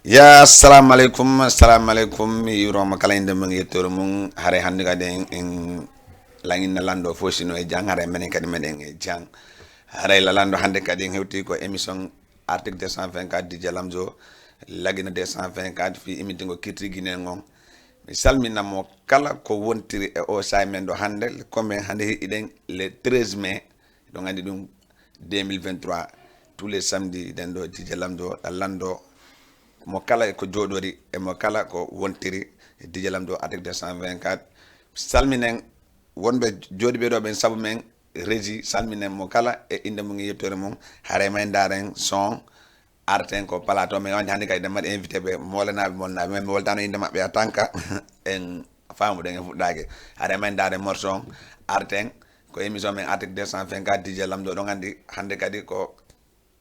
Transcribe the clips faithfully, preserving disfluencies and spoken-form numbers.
Ya, assalamu aleykum, assalamu aleykum. Mi yiwroma kala inde mum e yettoore mum. Haray hannde kadi en, en laŋinna lanndo fof sino e jang, haray menen kadi meɗen e jang. Haray la lanndo hannde kadi en hewti ko émission Article deux cent vingt-quatre, D J Lamzo, Lagine deux cent vingt-quatre, fii immintingo kirti Guinée ngon. Mi salminamo kala ko wontiri e o saa'i men ɗo hannde, ko men hannde hiɗen le treize mai, ɗon anndi ɗum deux mille vingt-trois, tous les samedis, ɗen ɗo D J Lamzo, ɗa lanndo mo kala e ko jooɗori, e mo kala ko wontiri, D J Lamzo Article deux cent vingt-quatre. Salminen wonɓe jooɗiiɓe ɗo ɓen sabu men, Régie, salminen mo kala e innde mum e yettoore mum. Haray may ndaaren son, arten ko plateau, mais wonde hannde kadi ɗen mbaɗi invité ɓe, moolanaɓe, moolanaɓe, mais mi woltano innde maɓɓe en tant que en faamuɗen e fuɗɗaake. Haray may ndaaren morceau on, arten ko émission men Article deux cent vingt-quatre, D J Lamzo, ɗon anndi hannde kadi ko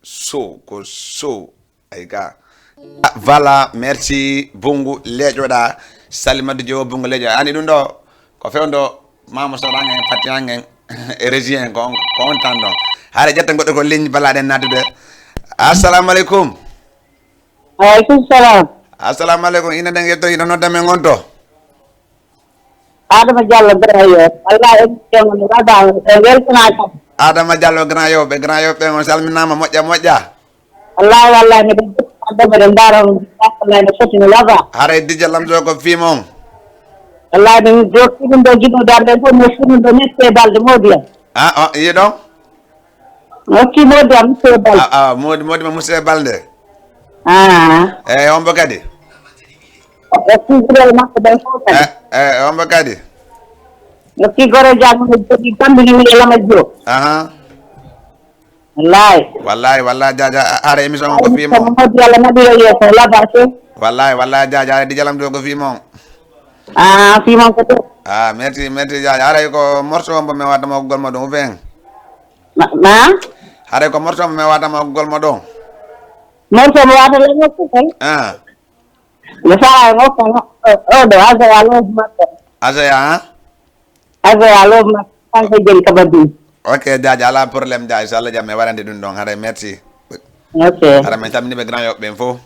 show, ko show. Ay ka. Ah, voilà, merci. Bungu leƴoɗa. Salimatu Jowo, Bungu leƴoɗa. Ani ɗum ɗo, ko fewndo Mamo Sorangen, Fatiyangen, e Régie en, ko on, ko on tan ɗon. Haray ƴetten goɗɗo ko ligne balaɗen nattude. Assalamu aleykum. Aleykum salam. Assalamu aleykum. Ina den yetto, ina nodda men on to. Adama Diallo, Grand Yoff. Wallahi, émission on no waɗa, en weltanaaka. Adama Diallo, Grand Yoff, ɓe Grand Yoff ɓe on salminaama, moƴƴa, moƴƴa. Wallahi, wallahi, miɗen adda, miɗen ndaara on, wallahi, no foti, no laba. Haray D J Lamzo ko fii mon. Wallahi, min jokki ɗum ɗo, jiɗo darde fof, mo fuu ɗum ɗo, Mister Balde, Modiya. Ah, oh, yiɗo? Okki Modi am, Moussa Bal. Ah, ah, Modi, Modi ma Moussa Balde. Ah. Eh, on bo kadi? Okki gurel makko ɓen fof kadi. Eh, eh, on bo kadi? Okki gore jam, no jogii kamɓe ni wiye Lama Diop. Aha. Wallahi. Wallahi, wallahi, Jaja, a-, ara émission on ko fii mo. Modi Yalla naɓi yo yeeso, laba se. Wallahi, wallahi, Jaja, ara D J Lamzo ko fii mo. Ah, fii mo ko to. Ah, merci, merci, Jaja. Ara ko morceau on bo mi watta mo gol mo ɗum, ou bien? Ma, ma? Haray ko morceau mo mi wata mo gol mo ɗon. Morceau mo wata le mo ko kay. Ah. Le sala mo ko no. O, o do aza ya lo ma ko. Aza ya, ha? Aza ya lo ma. Kan ko jeli ka badu. Ok, Jaja, ala problème, Jaja. Inchallah, jam mi warande ɗum ɗon. Haray, merci. Ok. Haray, men tamni ɓe Grand Yoff ɓen fof.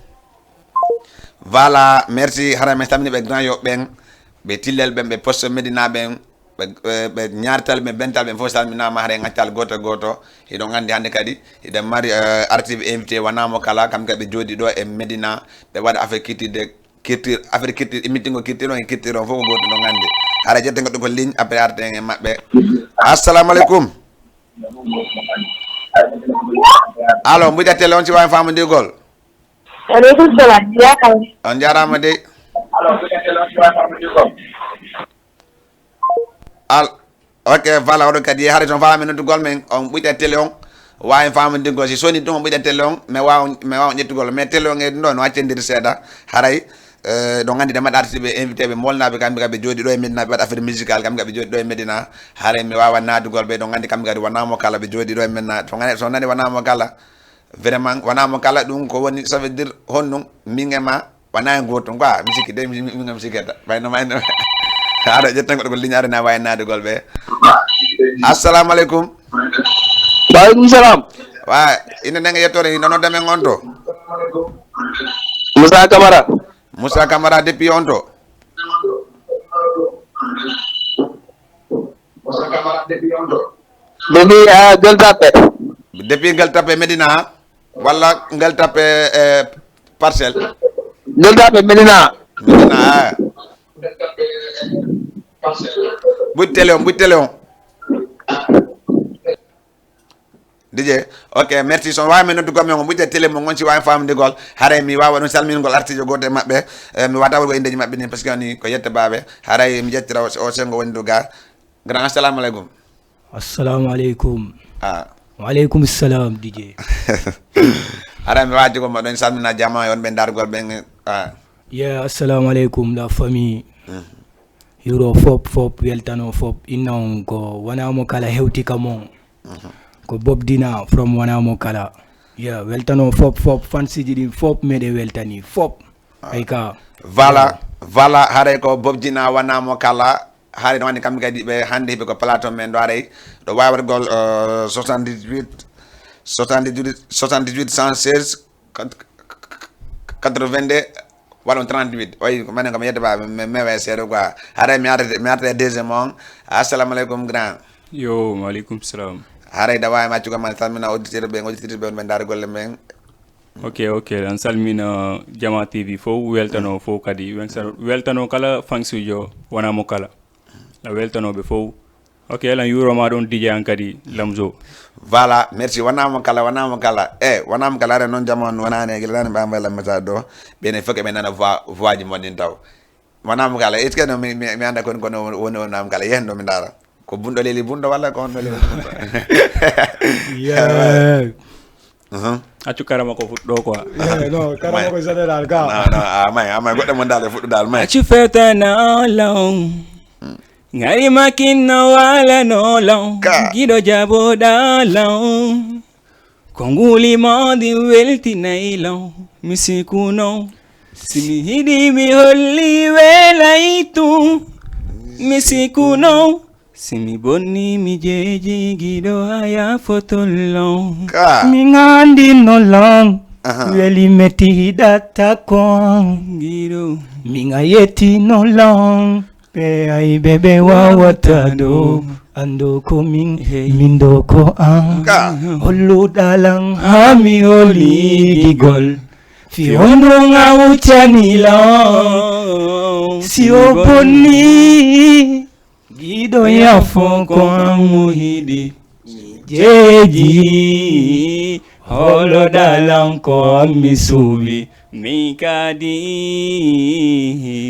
Voilà, merci. Haray men tamni ɓe Grand Yoff ɓen, ɓe Tillel ɓen, ɓe Poste Médina ɓen, ɓe, ɓe, ɓe Ñaartal ɓen, Bental ɓen fof salminaama. Haray ngaccal gooto gooto. Hiɗon anndi hannde kadi, hiɗen mari, eh, artiste invité wonaa mo kala, kam kadi ɓe jooɗi ɗo e Médina, ɓe waɗa affaire culture de, culture, affaire culture, immitingo culture on e culture on fof ko gooto, hiɗon anndi. Haray ƴetten goɗɗo ko ligne, après arten e maɓɓe. Assalamu aleykum. Allo, mbuƴa télé on si waawi faamondirgol. Aleykum salam. Yaakaar. On njaaraama dey. Al, ok, voilà, oɗo kadi, haray toon faala men noddugol men, on ɓuƴƴa télé on, waawi faamondirgol, si soni ɗum, on ɓuƴƴa télé on, mi waawa, mi waawa ƴettugol, mais télé on e ɗum ɗo no accondiri seeɗa, haray, eh, ɗon anndi ɗe mbaɗa artiste ɓe invité ɓe molnaɓe kamɓe kadi ɓe jooɗi ɗo e Médina ɓe waɗa affaire musical, kamɓe kadi ɓe jooɗi ɗo e Médina, haray mi waawa naadugol ɓe, ɗon anndi kamɓe kadi wonaa mo kala ɓe jooɗi ɗo e Médina, to ngani, so nani wonaa mo kala, vraiment, wonaa mo kala ɗum ko woni, ça veut dire honɗum, min e ma, wonaa en gootum quoi, mi sikki de, mi, mi, mi, mi sikkata. Ɓay no ma en, aɗa ƴetta goɗɗo ko ligne, aɗa na waawi naadugol ɓe. Assalamu aleykum. Wa aleykum salam. Wa, inde nden e yettoore, inde nodda men on to? Moussa Camara. Moussa Camara, depuis on to? Depuis, ah, Gueule Tapée. Depuis Gueule Tapée, Médina, walla Gueule Tapée, eh, Parcelles? Gueule Tapée, Médina. Médina, ah. Ɓuƴ télé on, ɓuƴ télé on. D J, ok, merci. So waawi men noddugol men on, ɓuƴƴa télé mon on, si waawi faamondirgol. Haray mi waawa ɗum salmingol artiste gooto e maɓɓe. Eh, mi waawata wongo indeeji maɓɓe ni, parce que ni ko yette baaɓe. Haray mi ƴettira o, o senngo woni ɗo ga. Grand, assalamu aleykum. Assalamu aleykum. Ah. Wa aleykum salam, D J. Haray mi waawata ko mo ɗon salmina jamaa on ɓe ndargol ɓen. Ah. Yeah, assalamu aleykum, la famille. Mhm. Yuro fop, fop, weltano fop. Inna on ko wonaa mo kala hewti ka mon. Mhm. Ko Bob Dina from Wonaa Mo Kala. Yeah, weltano fop, fop, fansiji ɗin fop, meɗe weltani fop. Ah. Ay ka. Voilà, yeah. Voilà, haray ko Bob Dina Wonaa Mo Kala. Haray no woni kamɓe kadi ɓe hannde hiɓe ko plateau men ɗo, haray ɗo waawi waɗgol, euh, soixante-dix-huit, soixante-dix-huit, soixante-dix-huit cent seize, Quatre-vingt-deux, walla on trente-huit. Oyi, ko menen ko mi yetta ba, mi, mi, mi wawi seeɗa quoi. Haray mi arta, mi arta e deuxième on. Assalamu aleykum, grand. Yo, wa aleykum salam. Haray da wawi mi accugo ma salmina auditeur ɓe, auditrice ɓe, on ɓe ndaara golle men. Ok, ok. An salmina Jama T V fof, weltano fof kadi. Welsa-, weltano kala fansujo, wona mo kala. A weltanoɓe fof. Ok, lan yuuroma ɗon D J an kadi, Lamzo. Voilà, merci. Wona mo kala, wona mo kala. Eh, wona mo kala, are noon jama on wonani e gila nani ɓe envoyé message ɗo. Ɓen fof ɓe nana voix, voix ji mon ɗin taw. Wona mo kala. Est-ce que no mi, mi, mi anda kon kono woni, woni wona mo kala. Yehen ɗo mi ndaara. Ko bunɗo leli bunɗo walla ko honɗo leli bunɗo? Yeah. Mhm. Accu karama ko fuɗɗo quoi. Yeah, non, karama ko général ga. Non, non, a may, a may, goɗɗo mon dal e fuɗɗo dal, may. Accu fewtana law. Ngari makin no wala no law. Ka. Giɗo jaboɗa law. Ko nguli mawdi weltinay law. Mi sikuno. Si mi hiɗi mi holli welay tu. Mi sikuno. Si mi bonni mi jeeji giɗo a yafotollo. Ka. Mi ngandino lan. Aha. Weli meti hiɗatta kon. Giɗo. Mi nga yettino lan. Ɓe ay ɓe ɓe wawata ɗo. Ando ko min, hey, min ɗo ko an. Ka. Holluɗa lan ha mi holi gigol. Fi on ɗon a wuccani lan. Si o bonni. Giɗo yafo ko an o hiɗi. Jeeji, holoɗa lan ko an mi suuɓi. Mi kadi,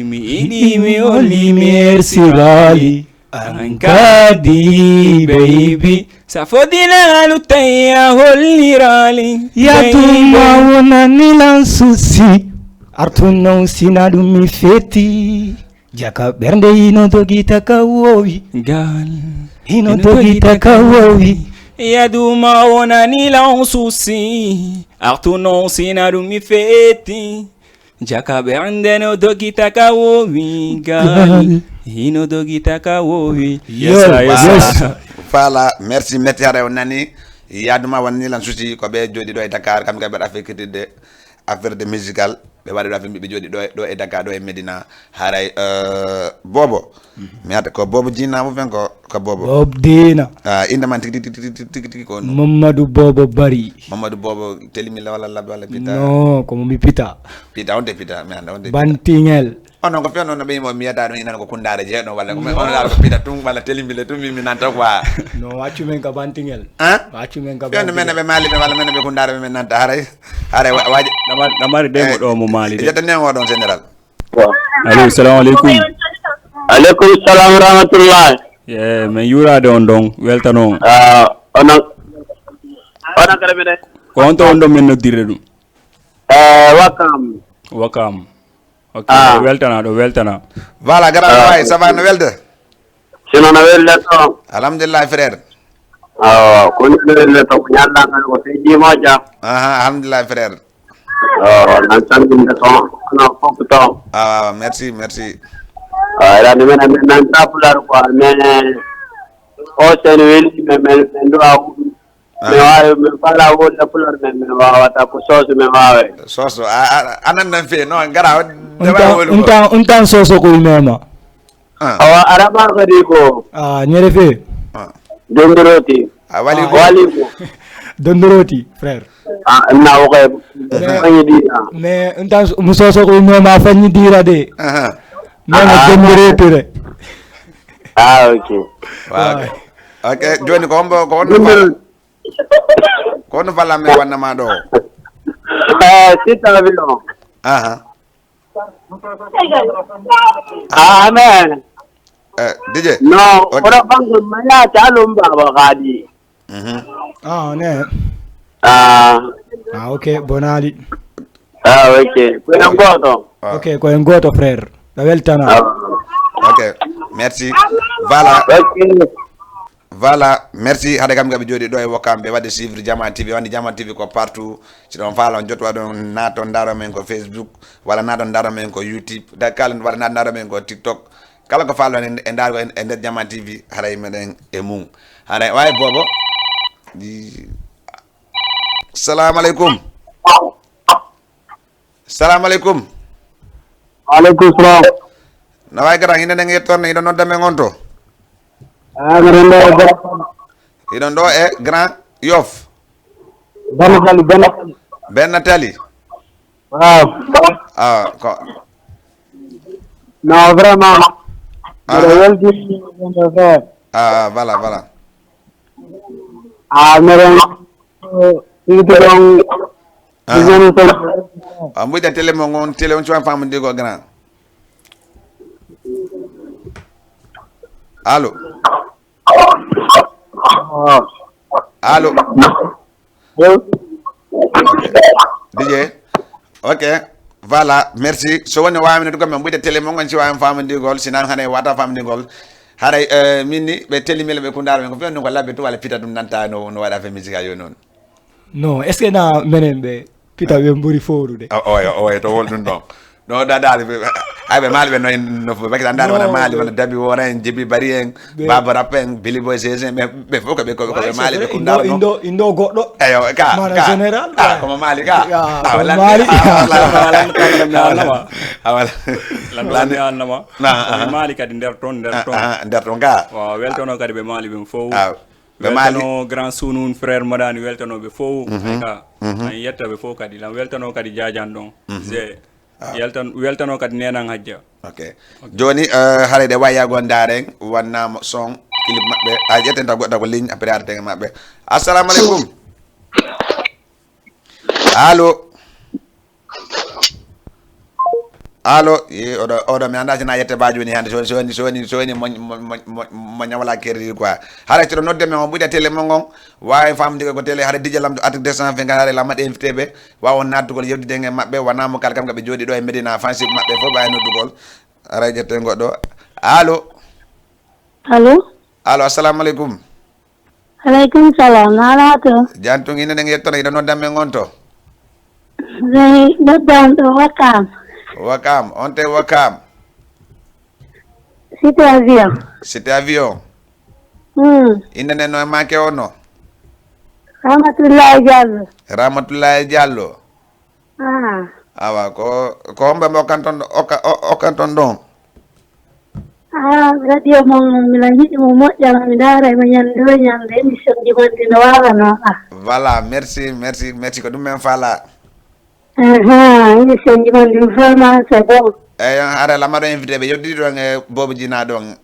mi yiɗi, mi holi, mi ersirali. An kadi, baby. Sa fodina alu tawi a hollirali. Yatuma wonani lan susi. Artu non sina ɗum mi feti. Jaka ɓernde hino dogita ka wowi. Gal. Hino dogita ka wowi. Yaduma wonani lan susi. Artu non sina ɗum mi feti. Jaka ɓernde no dogita ka wowi. Gal. Gal. Hino dogita ka wowi. Yes, yes, yes. Voilà. Merci, merci, haray on nani. Yaduma wonani lan susi ko ɓe jooɗi ɗo e Dakar, kam ka ɓe affaire de, affaire de musical. Ɓe waɗi ɗo affaire, ɓe jooɗi ɗo, ɗo e Dakar, ɗo e Medina. Haray, euh, Bobo. Mhm. Mi arta ko Bobo Dina mo fen ko, ko Bobo. Bob Dina. Ah, inde man tigi, tigi, tigi, tigi, tigi ko no? Mamadou Bobo Bari. Mamadou Bobo, Telimila walla Labbe walla Pita? Non, ko mo mi Pita. Pita, on de Pita, mi anda, on de Pita. Bantingel. Onon ko fewno no ɓe yimo mi yetta ɗum inan ko Kundaare jeeɗo walla ko on laal ko Pita tun walla Telimila tun min mi nanta quoi. No, waccu men ka Bantingel. Hein? Waccu men ka Fewno men Bantingel. Ɓe maali ɓe walla men ɓe Kundaare ɓe men nanta haray. Haray wa-, waji. Ɗamar-, ɗamari de mo Eh, ɗo mo maali de. Jetta nden o ɗon général. Allo, salamu aleykum. Aleykum salam wa rahmatullah. Eh, men yuurade on ɗon, weltano on. Ah, onon, onon kala minen? Ko on to on ɗon men noddirde ɗum? Eh, Wakam. Wakam. Ok, ah. Weltana ɗo, weltana. Voilà, gara ah. Waay, ça va no welde? Sino no welde to? Alhamdulillah, frère. Awa, ko ni no welde to, ko ñalla ngal ko sey jimoja. Aha, alhamdulillah, frère. Oh, nan salminde toon, onon fof toon. Ah, merci, merci. Ah, aɗa anndi minen, min nanta Pulaar quoi, mais o seen weli, mais min, min duwa huɗo. Ah. Min waawi, min faala wolde Pulaar, mais min waawata ko Soose min waawi. Soose, a, a, a nannan fee, non, gara, on tan, on tan Soose ko mema. Ah. Awa, araba kadi ko. Ah, ñere fe. Ah. Dondoroti. A wali ko? Wali ko. Dondoroti, frère. Ah, na o kay. Mais, fañi dina. Mais, nta musoso ko no ma fañi dira de. Aha. Mais, ah, dondoroti re. Ah, ok. Waaw. Ok, joni ko hombo, ko honno fala? Ko honno fala me wanna ma ɗo? Eh, sita avion. Aha. Amen. Eh, D J. No, ok. Ora bango maya talo mbaba kadi. Mhm. Ah, ne. Ah. Ah, ok, bonali. Ah, ok. Ko en goto. Ah. Ok, ko en goto, frère. Ɗo weltana. Ah. Ok, merci. Voilà. Ok. Voilà, merci. Hade kam gaɓe jooɗi ɗo e Wokam, ɓe waɗde suivre Jama T V, wandi Jama T V ko partout. Si ɗon faala on jotto waɗon, naaton ndaaro men ko Facebook, walla naaton ndaaro men ko YouTube, da kala waɗa naaton ndaaro men ko TikTok. Kala ko faala on e, e ndaargo e, e nder Jama T V, haray meɗen e mum. Haray wawi Bobo. Di-, Salamu aleykum. Salamu aleykum. Waaleykum salam. No wayi, grand, inde nden e yettoode nden, hiɗon nodda men on to? Ah, mbiɗon ɗo e Grand. Hiɗon ɗo e Grand Yoff. Benna Tali, Benna Tali. Benna Tali. Waaw. Ah, ko Non, vraiment. Mbiɗo Aha. Weldi, mon frère. Ah, voilà, voilà. Ah, mbiɗon ɗo. Aha. Ɗiɗon. A mbuyta télé mo ngon, télé on cuwa famude ko grand. Allo. Allo. Ok. D J. Ok. Voilà, merci. So woni wawamino ɗum kam, mbuyta télé mo ngon, si wawi famude gol, sinan hane wata famude gol. Haray eh, min ni ɓe télé mila ɓe kundaro men ko fiyon ɗum ko labbe tu wala pita ɗum nanta no no waɗa fe musique yo non. Non, est-ce que na menen ɓe pita ɓe mburi fowrude? Oyo oyo to wol ɗum ɗon. No dadali ɓe ay ɓe maali ɓe noy no fo bakita ndar wona maali wona dabi wora en jibi bari en baba rap en bili boy sesen ɓe ɓe fof ko ɓe ko ɓe maali ɓe kundaro no. Indo indo goɗɗo. Eyo ka Mana ka général, ah ouais. Ko mo maali ka. Ah, Ah, ko wala maali. ni. Ah, wala. Wala ni ka wala mi annama. Ah, wala. Lan wala mi annama. Na, ah. Maali kadi nder ton nder ton. Ah, nder ton ka. Waaw, weltano kadi ɓe maali ɓen fof. Ah, ɓe maali. Weltano grand sunun frère madani weltano ɓe fof. Ay ka. An yetta ɓe fof kadi lan weltano kadi jajan ɗon. Je. Yeltan weltano kadi nenan hajja. Ok. Joni eh, haray de wayagol ndaren wannama son clip maɓɓe a ƴetten taw goɗɗa ko ligne après arten e maɓɓe. Assalamu aleykum. Allo. Allo. Ye oɗo oɗo mi anda sina yette ba joni hande soni soni soni soni mo mo mo mo mo ñawla kerri quoi. Haray si ɗo nodde men o ɓuƴa télé mo ngon. Wawi famde ko télé haray dj lamdo article deux cent vingt haray lamma ɗe invité ɓe. Wawa nattugol yewtiden e maɓɓe wona mo kala kam kaɓe jooɗi ɗo e Medina fansib maɓɓe fof ɓawi noddugol. Haray ƴetten goɗɗo. Allo. Allo. Allo, assalamu aleykum. Aleykum salam. Nana to? Jantung ine ɗen yettona ina noddan men on to. Ɓe noddan ɗo Wakam. Wakam, on te Wakam. Cité avion. Cité avion. Hmm. Inde nden no e make on no. Ramatullahi Diallo. Ramatullahi Diallo. Ah. Awa ko ko homɓe mo okkanton okka okkanton ɗon. Ah, radio mon miɗa yiɗi mo moƴƴa mi ndaara mo ñande o ñande émission ji mon ɗi no waawano ah. Voilà, merci, merci, merci ko ɗum men fala. Aha, émission ji mon ɗi vraiment c'est bon. Eyi, hara lamaɗo invité ɓe yewtidi ɗon e Bobo Jina ɗon.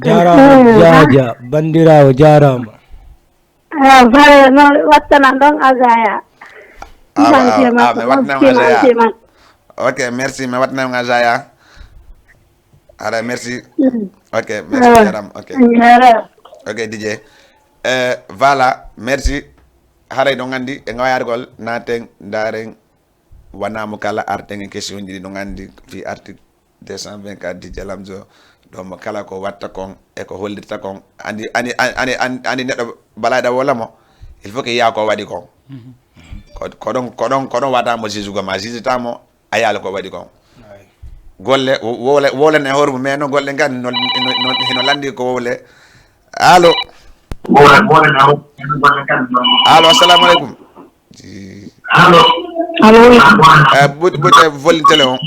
Jarama jaja bandirawo jarama. Ah, bare no wattana ɗon azaya. Awa awa mi wattinama azaya. Ok, merci mi wattinama azaya. Ara merci. Ok, merci jaram. Ok. Ok, D J. Eh, voilà, merci. Haray ɗon andi e ngawayargol naten ndaren wanamo kala arten e question ji ɗi ɗon andi fi article deux cent vingt-quatre D J Lamzo. Ɗon mo kala ko watta kon e ko hollirta kon andi andi andi andi andi neɗɗo balaɗa wolamo. Il faut que yiya ko waɗi kon. Ko ko ɗon ko ɗon ko ɗon watamo juge goma juge tamo. A yaala ko waɗi kon. Golle wowle wowlana e hoore mum mais noon golle ngan no hino lanndi ko wowle. Allo. Allo, assalamu aleykum. Allo. Ɓuti ɓuti e volin télé on.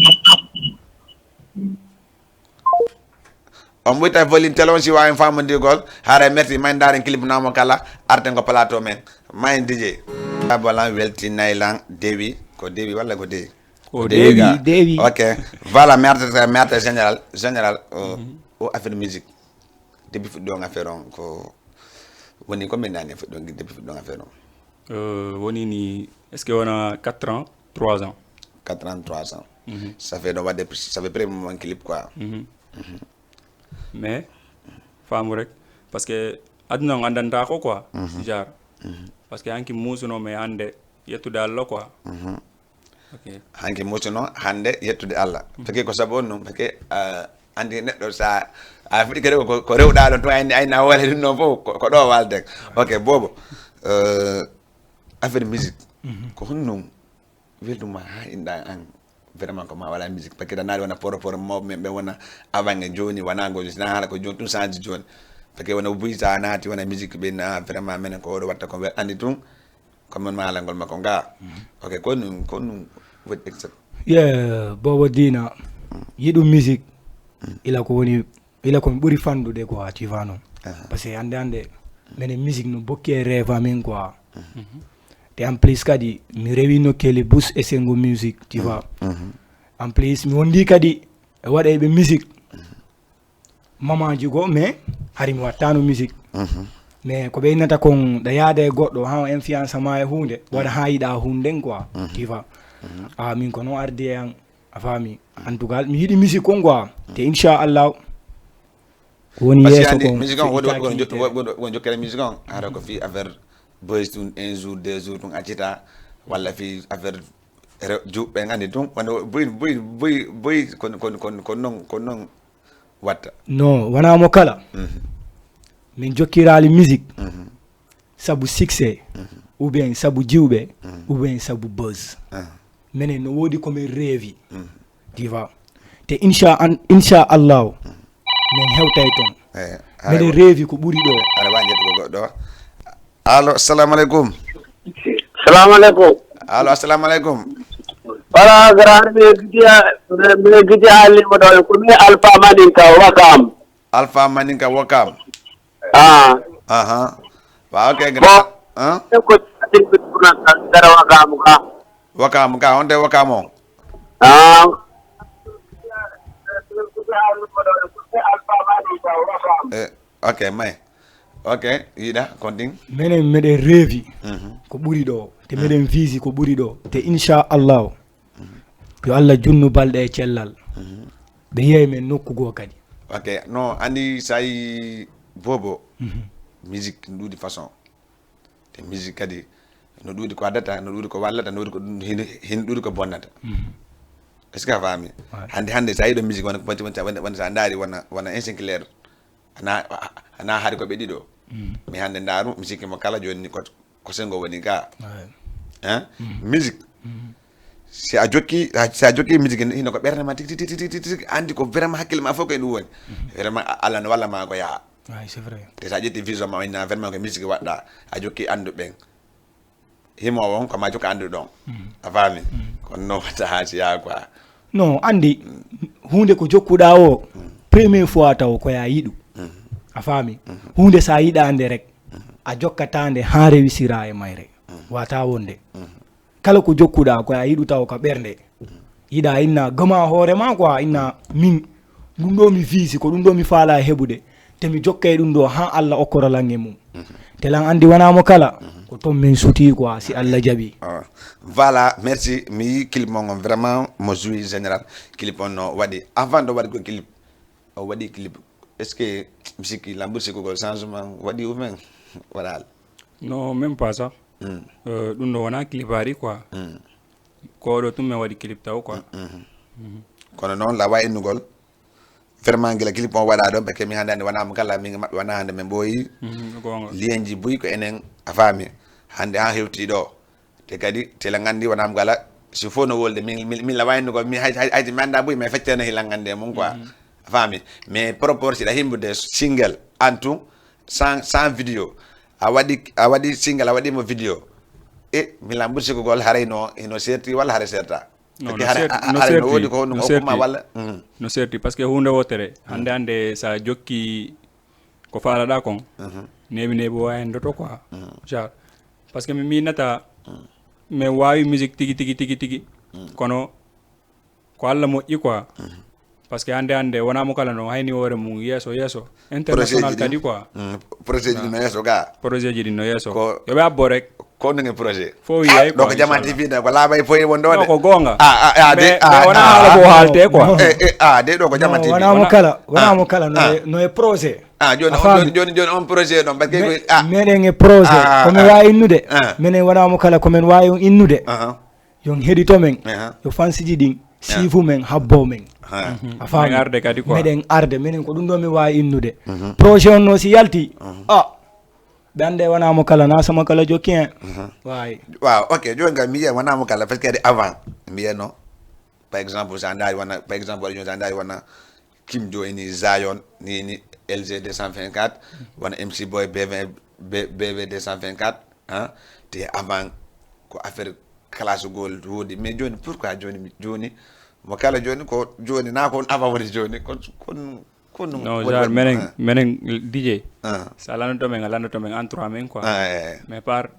On ɓuyta volin télé on si wawi famodirgol. Haara merci may ndaren clip namo kala arten ko plateau men. May D J. Abolan weltinaylan dewi ko dewi walla ko dewi. O Dewi dewi. Dewi. Ok. Voilà, merci merci général général o affaire musique. Depuis fuɗɗon affaire on ko woni ko min nani fuɗɗon depuis fuɗɗon affaire on. Euh, woni ni est-ce que wona quatre ans trois ans. Quatre ans trois ans. Ça fait ɗo wadde ça fait premier moment clip quoi. Mais faamu rek parce que aduna on andanta ko quoi. Genre parce que hanki musuno mais hande yettude Allah quoi. Ok. Hanki musuno hande yettude Allah. Feke ko sabu on non feke andi neɗɗo sa a fiɗi kadi ko ko rewɗa ɗon tuma ayni ayna wala ɗum noon fof ko ɗo walden. Ok Bobo. Affaire musique ko honno weltuma ha inɗa an vraiment ko ma wala musique parce que ɗa naali wona poro poro mawɓe men ɓe wona avant e joni wona go sina haala ko joni ɗum change joni parce que wona buy sa naati wona musique ɓe na vraiment menen ko oɗo watta ko wel andi tun ko min ma haalangol makko nga. Ok ko ɗum ko ɗum woni exact. Yeah, bobo dina, yiɗu musique, ila ko woni, ila ko mi ɓuri fanɗude quoi, tu vois, non? Parce que hannde hannde minen musique no bokki e rêve amin quoi. Te en plus kadi mi rewi nokkeeli bus e sengo musique, tu vois. En plus mi wondi kadi e waɗayɓe musique, mamaji goo, mais hari mi wattano musique. Mais ko ɓe innata kon, ɗa yaada e goɗɗo ha o influence ma e hunde, waɗa ha yiɗa hunde nden quoi, tu vois. A min ko non ardi e an, a faami. En tout cas mi yiɗi musique kon quoi. Te inchallah ko woni yeeso kon, musique on woni jokkere musique on, hara ko fi affaire boys tun un jour deux jour tun accita, walla fi affaire juɓɓe en andi tun wonde boy boy boy boy kon kon kon kon non kon non watta. Non, wona mo kala. Min jokkiraali musique sabu succès, ou bien sabu jiwɓe, ou bien sabu buzz. Minen no woodi ko min reevi, diva. Te incha an- incha allahu min hewtay ton. Miɗen reevi ko ɓuri ɗo. Aɗa wawi ƴettugo goɗɗo. Allo, assalamu aleykum. Salamu aleykum. Allo, assalamu aleykum. Wala, gara, mi gidi mi gidi alimo ɗo, ko mi Alpha Maninka, Wakam. Alpha Maninka, Wakam. Ah. Aha. Wa, ok, grand. Hein? Ko gara Wakam ka. Wakam ka, honde Wakam on? Ah. Eh, ok, may. Ok, yiɗa kontin. Minen miɗen reevi ko ɓuri ɗo, te miɗen visi ko ɓuri ɗo, te incha allahu yo Allah junnu balɗe e cellal. Ɓe yiyay men nokku goo kadi. Ok, no andi sayi bobo. Musique no ɗuuɗi façon. Te musique kadi no ɗuuɗi ko addata, no ɗuuɗi ko wallata, no ɗuuɗi ko hin ɗuuɗi ko bonnata. Est ce que a faami? Hande hande sa yiɗo musique wona wona sa ndaari wona wona un sinclair. Ana ana hari ko ɓe ɗiɗo. Mi hande ndaaru mi sikki mo kala joni ni ko ko sengo woni ga. Hein? Musique, si a jokki si a jokki musique hino ko ɓernde ma tigi tigi tigi tigi andi ko vraiment hakkille ma fof ko e ɗum woni. Vraiment Allah no walla ma ko yaa. Te sa ƴetti vision ma inna vraiment ko musique waɗɗa, a jokki andu ɓen. Himo on ko ma jokka andu ɗon. A faami? Kono no watta ha si yaa quoi. Non, andi hunde ko jokkuɗa o, premier fois taw ko ya yiɗu. A faami? Hunde sa yiɗa nde rek, a jokkata nde ha rewisira e mayre. Wata wonde kala ko jokkuɗa ko ya yiɗu taw ka ɓernde. Yiɗa inna gama hoore ma quoi, inna min ɗum ɗo mi visi ko ɗum ɗo mi faala e heɓude. Te mi jokka e ɗum ɗo ha Allah okkora lange mum. Te lan andi wona mo kala ko ton min suti quoi, si Allah jaɓi. Voilà, merci. Mi yi clip mon on vraiment mo joui général. Clip on no waɗi avant de waɗi ko clip o waɗi clip. Est ce que mi sikki lambour sikkugol changement waɗi ou même? Voilà. Non, même pas ça. Ɗum ɗo wona clip ari quoi. Ko ɗo tum mi waɗi clip taw quoi. Kono noon lawa innugol vraiment gila clip on waɗa ɗo ɓe kemi hande hande wona mo kala min maɓɓe wona hande min ɓooyi. Lienji buy ko enen a faami. Hande ha hewti ɗo te kadi tela gandi wona mo kala si fof no wolde min min lawa innugol mi hayti mi anda buy mais feccere no hilan gande mum quoi. A faami? Mais proport siɗa himbude single antu sans sans vidéo a waɗi a waɗi single a waɗimo vidéo. E mi lambude sikkugol haray no hino serti walla haray serta? Parce que haray no woodi ko honɗum hokkuma walla? No serti parce que hunde wotere hande hande sa jokki ko faalaɗa kon neeɓi neeɓi wawi hen doto quoi. Genre parce que mi minata mi wawi musique tigi tigi tigi tigi kono ko Allah moƴƴi quoi. Parce que hande hande wona mo kala no hayni hoore mum yeeso yeeso international kadi quoi. Projet ji no yeeso ga. Projet ji ɗin no yeeso yoɓe abbo rek. Ko ndege projet? Fo wiyay ɗo ko jama tv ɗo ko laabay foye won ɗo de ko gonga. A de wona haala ko haalte quoi. A de ɗo ko jama tv wona mo kala wona mo kala no e projet. A joni joni joni on projet ɗon parce que meɗen e projet komin wawi innude. Minen wona mo kala komin wawi innude. Yon heɗito men yo fansiji ɗin siifu men habbo men. A faami? Arde kadi quoi. Meɗen arde minen ko ɗum ɗo mi wawi innude. Projet on no si yalti a ɓe ande wona mo kala na sama kala jokki hen. Wawi. Waaw, ok, joni kam mi yiya wona mo kala parce que kadi avant mbiyano par exemple sa ndaari wona par exemple waɗi joni sa ndaari wona Kim Joe ni Zion ni ni L G deux cent vingt-quatre wona M C Boy B V B V deux cent vingt-quatre. Te avant ko affaire Classe gol woodi, mais jooni, pourquoi jooni mi, jooni mo kala jooni ko jooni na ko on avant woni jooni, kon, kon, kon non genre menen menen DJ, so a landoto men a landoto men en trois men quoi, mais par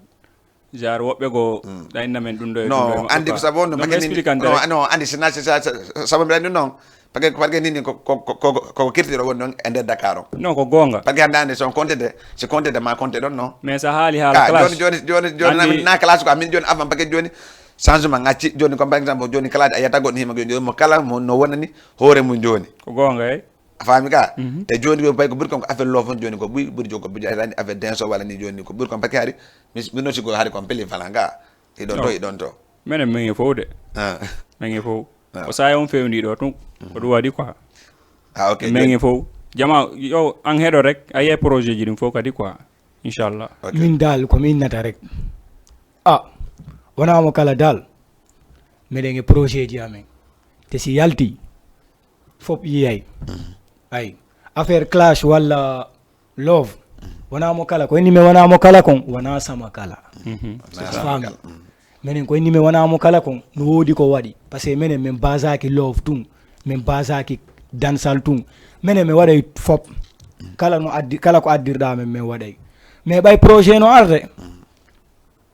genre woɓɓe go ɗayna men ɗum ɗo e ɗum ɗo e non maɓɓe andi ko quoi. Sabu on Non, parce mi que expliquante non rek. Non, andi sina, sabu mbiɗa anndi noon parce que parce que nini ko ko ko ko kirtiɗo woni noon e nder Dakar o. Non, ko goonga. Parce que hannde hannde so on compte de, si compte de ma compte ɗon non. Mais so a haali haala Ka classe joni joni joni joni Andi- min na classe quoi, min joni avant paquet joni changement ngacci joni, comme par exemple joni kala a yiyata goɗɗo hima joni mo kala mo no wonani hoore mum joni. Ko goonga ey. A faami ka? E joni ko bay ko ɓuri kon ko affaire love on joni, ko ɓuri ɓuri jogo ko ɓuri jogo affaire denso wala ni joni ko ɓuri kon paquet hari. Mi mi non sigo hari kon peli falanga. Iɗon to Non. Iɗon to. Menen men e fof de. Ah. Men e fof. Ah. Ko saaya on fewndi ɗo tun. Ko ɗum waɗi quoi. Ah, ok. Men e fof. Jama yo an heɗo rek a yiyay projet ji ɗum fof kadi quoi. Inchallah. Ok. Min dal ko mi innata rek, a wona mo kala dal, meɗen e projet ji amen, te si yalti fof yiyay. Ay, affaire clash walla love, wona mo kala ko inni mi wona mo kala kon wona sama kala. Mhm. A faami? Menen ko inni mi wona mo kala kon no woodi ko waɗi, parce que menen min basaki love tun, min basaki dansal tun. Menen mi waɗay fop, kala no addi kala ko addirɗa men min waɗay. Mais ɓay projet no arde,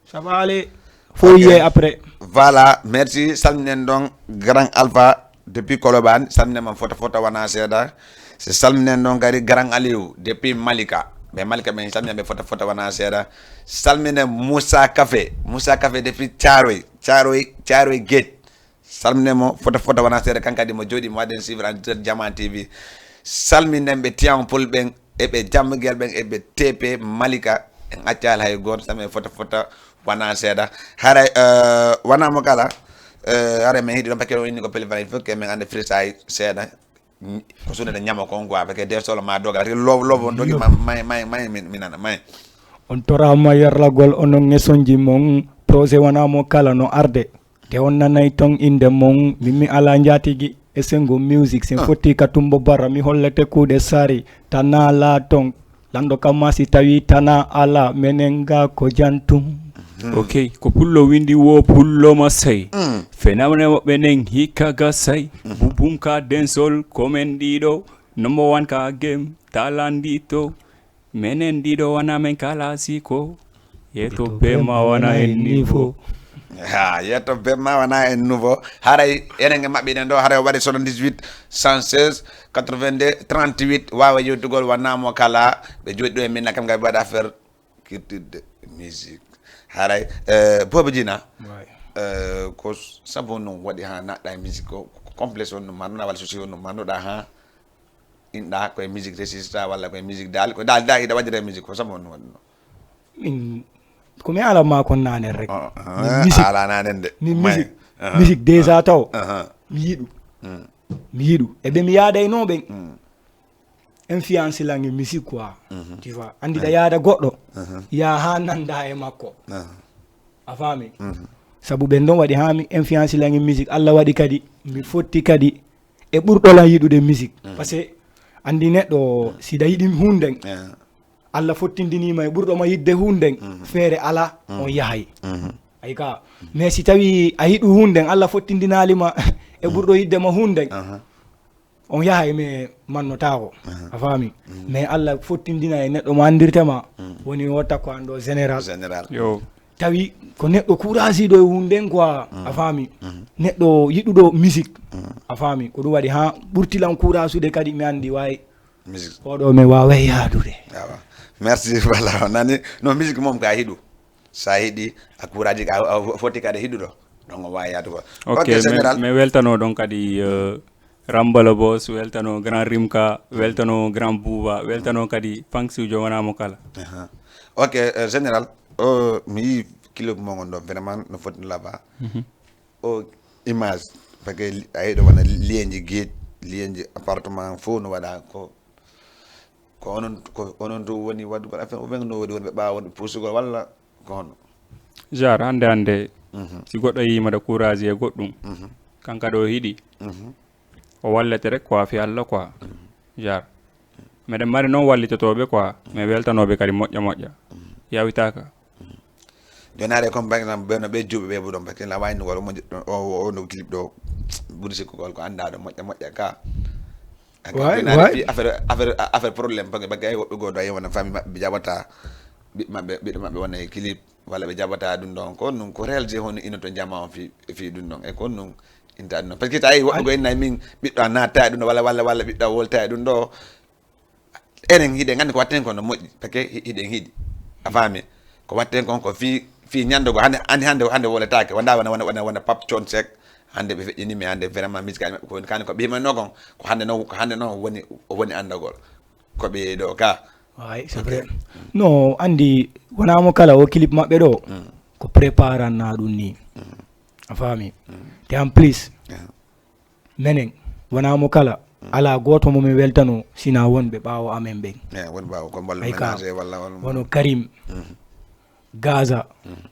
ça va aller. Fo yiye après. Voilà, merci. Salminen ɗon Grand Alpha depuis Koloban. Salminen mo fota fota wona seeɗa. Si salminen ɗon kadi Grand Aliou depuis Malika. Ɓe Malika ɓen salminen ɓe fota fota wona seeɗa. Salminen Moussa Café. Moussa Café depuis Thiaroye. Thiaroye, Thiaroye Géej. Salminen mo fota fota wona seeɗa, kan kadi mo jooɗi mo waɗen suivre en direct Jama T V. Salminen ɓe Tiampol ɓen e ɓe Jammugel ɓen e ɓe T P Malika. En accaali hay gooto, salminen fota fota wona seeɗa. Haray eh, wona mo kala eh, haray min hiɗi ɗon paquet o inni ko peli valin fof ke min annda freestyle seeɗa. Ko suuɗe ɗe ñama kon quoi, parce que des solo ma doga parce que lobo lobo on dogi ma may may may min min nana may. On torama yarlagol onon ngesonji mon, projet wona mo kala no arde, te on nanay ton inde mon. Min mi ala njatigi e sengo music, sen fotti ka tumbo bara mi hollete kuuɗe sari. Tana la ton lando kama si tawi tana ala, menen ga ko jantum. Ok, ko pullo windi wo pullo masay. Fenamne woɓɓe nen hikka gasay. Bubum ka densol komen ɗiɗo. Number one ka game talandi to. Menen ɗiɗo wana men kala siko. Yeto be ma wana en niveau. Ha, yeto be ma wana en nouveau. Haray enen e maɓɓe ɗen ɗo haray o waɗi soixante-dix-huit cent seize quatre-vingt-deux trente-huit, wawa yewtugol wona mo kala. Ɓe jooɗi ɗo e minna kam gay ɓe waɗa affaire kirtidde musique. Haray eh, Bobo Djina. Ouais. Eh, ko sabu on ɗum waɗi ha naɗɗa e musique ko ko complexe on ɗum manduɗa walla souci on ɗum manduɗa ha inɗa koye musique résista walla koye musique dal ko dal dal iɗa waɗira e musique ko sabu on ɗum waɗi ɗum. Min komi ala ma kon nanen rek. Ah, Min ah, musique ala nanen de min May. musique Aha. Musique déjà taw Aha. mi yiɗu Mm. Mi yiɗu e ɓe mi yaadayno ɓen. Influence langue musique quoi. Tu vois, andi ɗa yaada goɗɗo, yaa ha nanda e makko. A faami? Sabu ɓen ɗon waɗi ha mi influence langue musique, Allah waɗi kadi mi fotti kadi e ɓurɗo lan yiɗude musique. Parce que andi neɗɗo si ɗa yiɗi hunden, Allah fottindinima e ɓurɗo ma yidde hunden, feere ala on yahay. Ay ka, mais si tawi a yiɗu hunden, Allah fottindinalima e ɓurɗo yidde ma hunden, on yahay mais mannotako. A faami? Mais Allah fottindina e neɗɗo mo andirtema, woni o takko an ɗo général. Général. Yo. Tawi ko neɗɗo courageiɗo e hunden quoi. A faami? Neɗɗo yiɗuɗo musique. A faami? Ko ɗum waɗi ha ɓurtilan courageude kadi mi andi wawi Musique. Oɗo mi waway yaadude. Awa. Merci. Voilà, nani? No, musique mom ka hiɗu. Sa hiɗi a courage ka a foti kadi hiɗuɗo. Donc on wawi yaadu ko. Ok, Général. Mais weltano ɗon kadi euh, Rambala Boss, weltano Grand Rimka, weltano Grand Bouba, weltano kadi fansujo wona mo kala. Aha. Ok, euh, général, euh, mi yi clip mo ngon ɗo vraiment no foti no laba. O image, parce que a yiɗo wona lienji geej, lienji appartement fof no waɗa ko ko onon ko onon to woni waɗugol affaire ou bien no waɗi wonɓe ɓawa wonɓe puusugol walla ko hono? Genre hande hande si goɗɗo yima de courage e goɗɗum, kanka ɗo hiɗi o wallete rek quoi fi Allah quoi. Genre meɗen mari noon wallitotoɓe quoi, mais weltanoɓe kadi moƴƴa moƴƴa yawitaka. Jonaare comme par exemple ɓe no ɓe juuɓe ɓe ɓuɗon parce que la wayno wala moƴƴo ɗon o o no clip ɗo ɓuri sikkugol ko annda ɗo moƴƴa moƴƴa ka. Waay, waay. Affaire affaire affaire problème parce que bagay woɓɓe goo ɗo a yewona famille maɓɓe ɓe jaɓata ɓiɓɓe maɓɓe ɓiɓɓe maɓɓe wona e clip walla ɓe jaɓata ɗum ɗon ko ɗum ko réalité hono ino to jama on fi fi ɗum ɗon e ko ɗum inta ɗum ɗon parce que tawi woɓɓe goo inna min ɓiɗɗo a natta e ɗum ɗo walla walla walla ɓiɗɗo a wolta e ɗum ɗo enen hiɗen anndi ko watten kon no moƴƴi parce que hiɗen hiɗi a faami ko watten kon ko fi fi ñande go hande anndi hande hande woletaake wonda wona wona wona wona pap con sek hande ɓe feƴƴini mi hande vraiment musique aji maɓɓe ko woni kani ko ɓihimanno kon ko hande noon ko hande noon woni woni anndagol ko ɓe yeeyi ɗo ka Waay, c'est vrai. No anndi wonaa mo kala o clip maɓɓe ɗo ko préparanna ɗum ni a faami te en plus menen wonaa mo kala alaa gooto mo min weltano sina wonɓe ɓaawo amen ɓen e woni ɓaawo ko mballu Ay ka. Ménage walla walla Wono Karim Gaza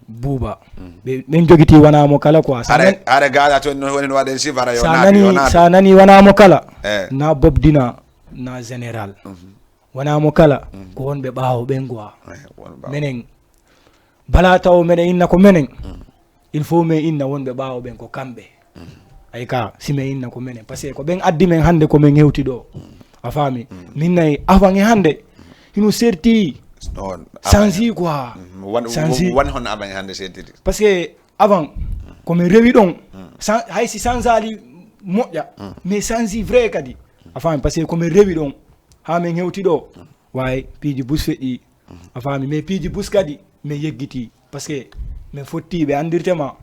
Buuba ɓe ɓen jogiti wonaa mo kala quoi sa hare nan- hare Gaza to no woni waɗen sifara yo sa naati nani yo naati sa nani wonaa mo kala e na Bob Dina na général wonaa mo kala ko wonɓe ɓaawo ɓen quoi e woni ɓaawo menen bala taw meɗen inna ko menen il faut min inna wonɓe ɓaawo ɓen ko kamɓe ay ka si min inna ko menen parce que ko ɓen addi men hannde ko min hewti ɗo a faami min nayi avant e hannde hino serti noon sansi quoi won Sansi. won hono avant hannde seedtiri parce que avant komin rewi ɗon san- hay si sansali moƴƴa mais sansi vrai kadi a faami parce que komin rewi ɗon ha min hewti ɗo wawi piiji bus feƴƴi a faami mais piiji bus kadi min yeggiti parce que min fotti ɓe andirte ma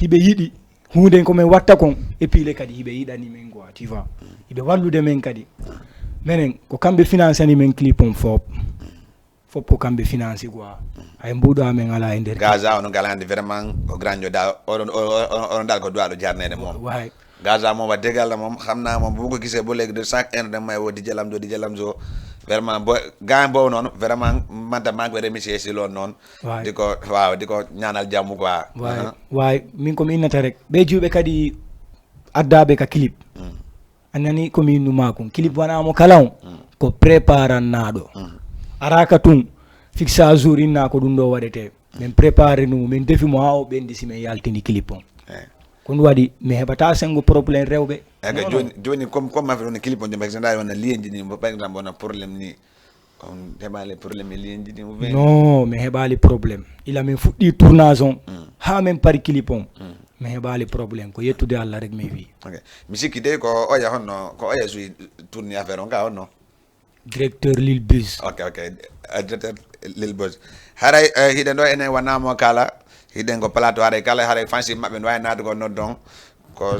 hiɓe yiɗi hunden komin watta kon e piile kadi hiɓe yiɗani min quoi tu vois hiɓe wallude min kadi menen ko kamɓe financani min clip on fop fop ko kamɓe financi quoi hay mbuɗo amen ala e nder Gaza ono galande vraiment ko grand joda oɗon oɗon dal ko duwaɗo jarnede moom way Gaza moom wax dëgg yàlla moom xam naa moom bu ma ko gisee ba léegi de chaque heure dem may woo di jëlam jo di jëlam jo vraiment bo gaañ boobu noonu vraiment man tam maa ngi koy remercier si loolu noonu Waay. di ko waaw di ko ñaanal jàmm quoi way way min komi innata rek ɓe juuɓe kadi addaɓe ka clip a nani komi innu makon clip wanamo kala on ko préparannaɗo araka tun fixa jour inna ko ɗum ɗo waɗete min préparé ɗum min defi mo ha o ɓendi si min yaltini clip on Eh. ko ɗum waɗi mi heɓata sengo problème rewɓe ega joni joni comme comme mafi ɗon clip on jom par exemple wona lienji ni par exemple wona problème ni on heɓali problème e lienji ni ou bien non mi heɓali problème ila min fuɗɗi tournage on ha min pari clip on mi heɓali problème ko yettude allah rek mi wi ok mi sikki de ko oya honno ko oya suyi tourni affaire on ka honno directeur lil bus ok ok Eh, directeur lil bos haray eh, hiɗen ɗo enen wanamo kala hiɗen ko plateau haray kala haray fansi maɓɓe no wawi naatugol noddon ko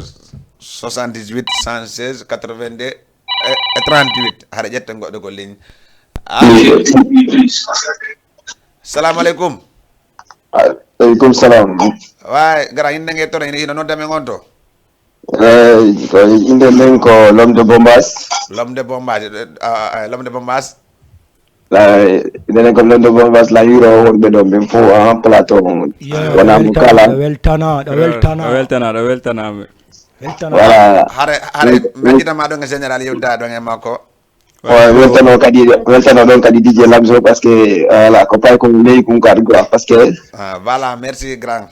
soixante-dix-huit cent seize quatre-vingt-deux e trente-huit haɗa ƴetta goɗɗo ko ligne ah, salamu aleykum Aleykum salam. Way gara hinde nge toon hino nodda men on to Eyi, ko innde nden ko Lomde Bombas. Lomde Bombas eh, ah, ah, Lomde Bombas Eyi, innde nden ko Lomde Bombas la yuro wonɓe ɗo min fof en plateau on. Wona mo kala. Weltana ɗa weltana Ɗa weltana ɗa weltana mi. Weltana Voilà. Hare hare mi accitama ɗon e général yewda ɗon e makko O weltano kadi weltano ɗon kadi D J Lamzo parce que voilà ko pay ko ley kun kadi quoi parce que Ah, voilà merci grand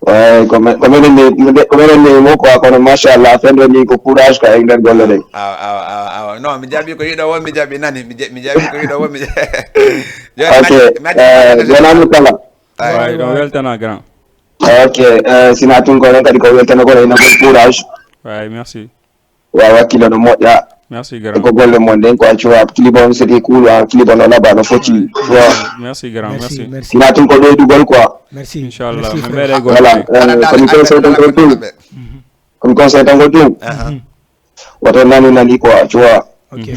eyi ko men- ko menen ne ko menen ne mo quoi kono machallah fenɗo ni ko courage quoi e nder golle ɗen awa awa awa awa non mi jaɓi ko yiɗo won mi jaɓi nani mi ja- mi jaɓi ko yiɗo won mi ja- ok wonamo kala Way ɗon weltana grand. Ok, eh, sina tun ko ɗon kadi ko weltana ko ina bon courage. Way merci. Wa wakkilo no moƴƴa. Merci E grand. ko golle mon ɗen ko accu wa clip on c'était cool wa clip on o laba no foti. Wa Merci grand merci merci. Merci sina tun ko ɗoydugol quoi. Merci Inchallah Merci, mi frère. meeɗa e Voilà, golle. eh, kono conseil tan ko ɗum. Kono conseil tan ko ɗum. Woto nani nani quoi, tu vois. Ok.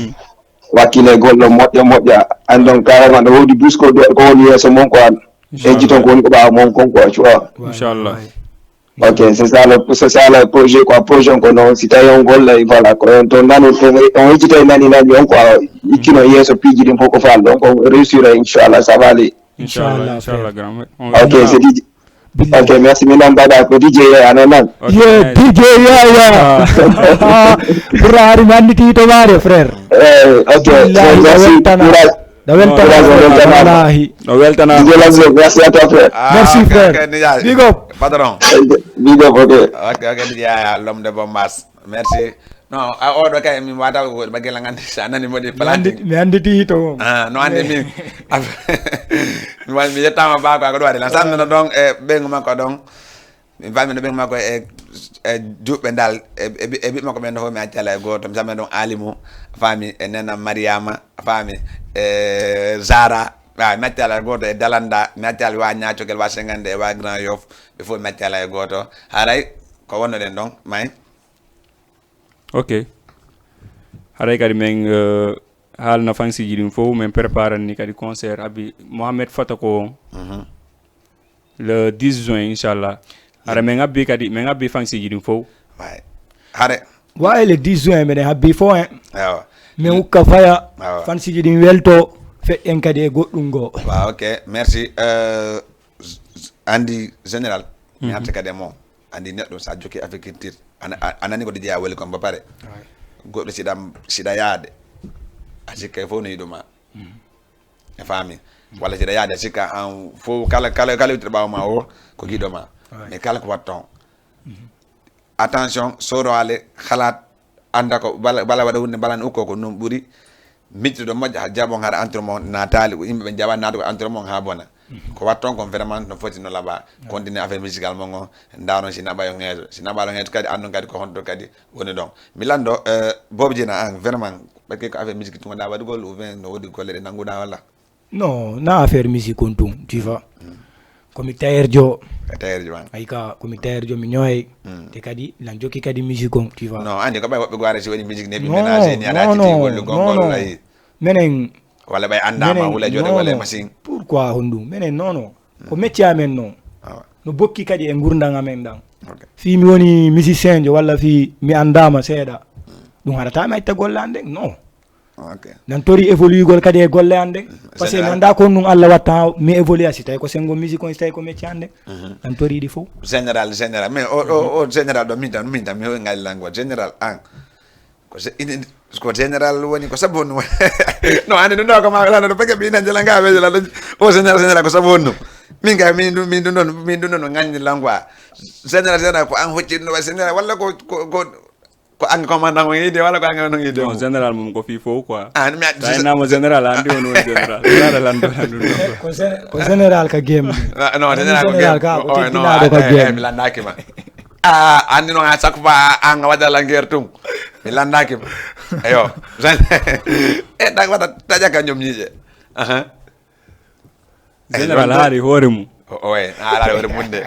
Wakkile golle moƴƴa moƴƴa. Andon carrément no wodi bus ko do ko woni yeso mon quoi. Eji ton ko woni ko ɓawa mon kon quoi, tu vois. Ouais, Inchallah. Ouais. Ok, c'est ça le c'est ça le projet quoi. Projet ko non si tawi on golle voilà ko on ton nani on on hejjitay nani nani on quoi. Ikkino yeso piiji ɗin fof ko fal donc on réussir inchallah ça va aller. Inchallah Inchallah, inchallah frère. Grand. On Ok, verra. c'est D J. Billahi. Ok, merci. Min on bada ko D J ya non non. Ok, Yeah, nice. D J Yaya. Burra hari mi anditi to mare frère. Eh, ok, Billahi, merci. weltana. Courage. Da welta. Walahi. No weltana. Merci, frère. Big up. Patron. Big up, ok. Ok, ok, ya, ya, l'homme de bombas. Merci. No, a oɗo kay min wata ko ba gela ngandi sa nani modi planting. Mi anditi to. Ah, no ande min. Mi wal mi yettama ba ko ko do wadi la. Sanna donc e bengu makko donc. Mi faami no ɓen makko e e juɓɓe dal e e ɓiɓɓe makko ɓen ɗo fof mi accala e gooto mi sami ɗon alimu faami e nena mariyama faami e zara a mi accala e gooto e dalanda mi accala wa ñacogel wa sengande e wa grand yof ɓe fof mi accala e gooto haray ko wonnoɗen ɗon may Ok. Haray kadi men uh, haalna fansiji ɗin fof men préparanni kadi concert abi mohamed fata ko on le dix juin inchallah hara min abbi kadi min abbi fansiji ɗin fof hare wawi le dix juin mbiɗen habbi fof en awa min ukka faya Awa. Fansiji ɗin welto feƴƴen kadi e goɗɗum goo wa ok merci Euh, andi général mi arta kadi e mo andi neɗɗo sa jokki agriculture anani ko de jeeya weli kon ba pare goɗɗo siɗa siɗa yaade a sikka e fof no yiɗuma e faami walla siɗa yaade a sikka an fof kala kala kala wittude ɓawa ma o ko giɗo ma mais kala ko watton attention soroale halat anda ko bala bala waɗa hunde balani ukko ko ɗum ɓuri miccude ɗo moƴƴa ha jaabon haɗa entraînement natali yimɓe ɓe jaɓa naata ko entraînement ha bona ko watton kon vraiment no foti no laɓa continue affaire musical mon o ndaron si naɓa yo ŋeeso si naɓa yo ŋeeso kadi andon kadi ko honto kadi woni ɗon mi lando bobo jina an vraiment ɓakke ko affaire musique tuma da waɗugol ou bien no woodi golle ɗe nannguɗa walla Non, na affaire musique on tun, tu vois. Komi tayerjo. Tayerjo an. Ay ka komi tayerjo mi ñoy. Te kadi lan jokki kadi musique on, tu vois. Non, andi ko bay wobbe gware si woni musique ne bi ménage ni ala titi wala gongol lay. Menen wala bay andama wala jode wala machine. Pourquoi hondu? Menen non non. Ko métier amen non. No bokki kadi e ngurdan amen dan. Fi mi woni musicien jo walla fi mi andama seeda. Dum harata mi itta golle an den. Non. nan tori évoluegol kadi e golle an ɗen parce que mi annda ko ɗum allah watta mi évolue a si tawi ko sengo musique on si tawi ko métier an ɗen nan tori ɗi fof général général mais o o o général ɗo min tan min tan mi hoy ngali langue général an ko se- ini- ko général woni ko sabu honno no ande ɗum ɗo ko ma lano ɗo peke ɓinan jela nga weje lano o général général ko sabu honno min kay min ɗum min ɗum ɗon min ɗum ɗon no ganni langue général général ko an hoccitno wa général walla ko ko ko ko an commandant on yiide walla ko an non yiide non général mum ko fii fof quoi ah mi addi tawi namo général andi on woni général général ando lan ɗum ɗo ko géné- ko général ka game ah, non général ko général game ka ko teddinaɗo ka game mi landaki ma ah andi non a chaque fois an waɗa la guerre tum mi landaki ma eyo e tak waɗa taƴa ka ñom ñiije aha général haali hoore mum oye haalaali hoore mum de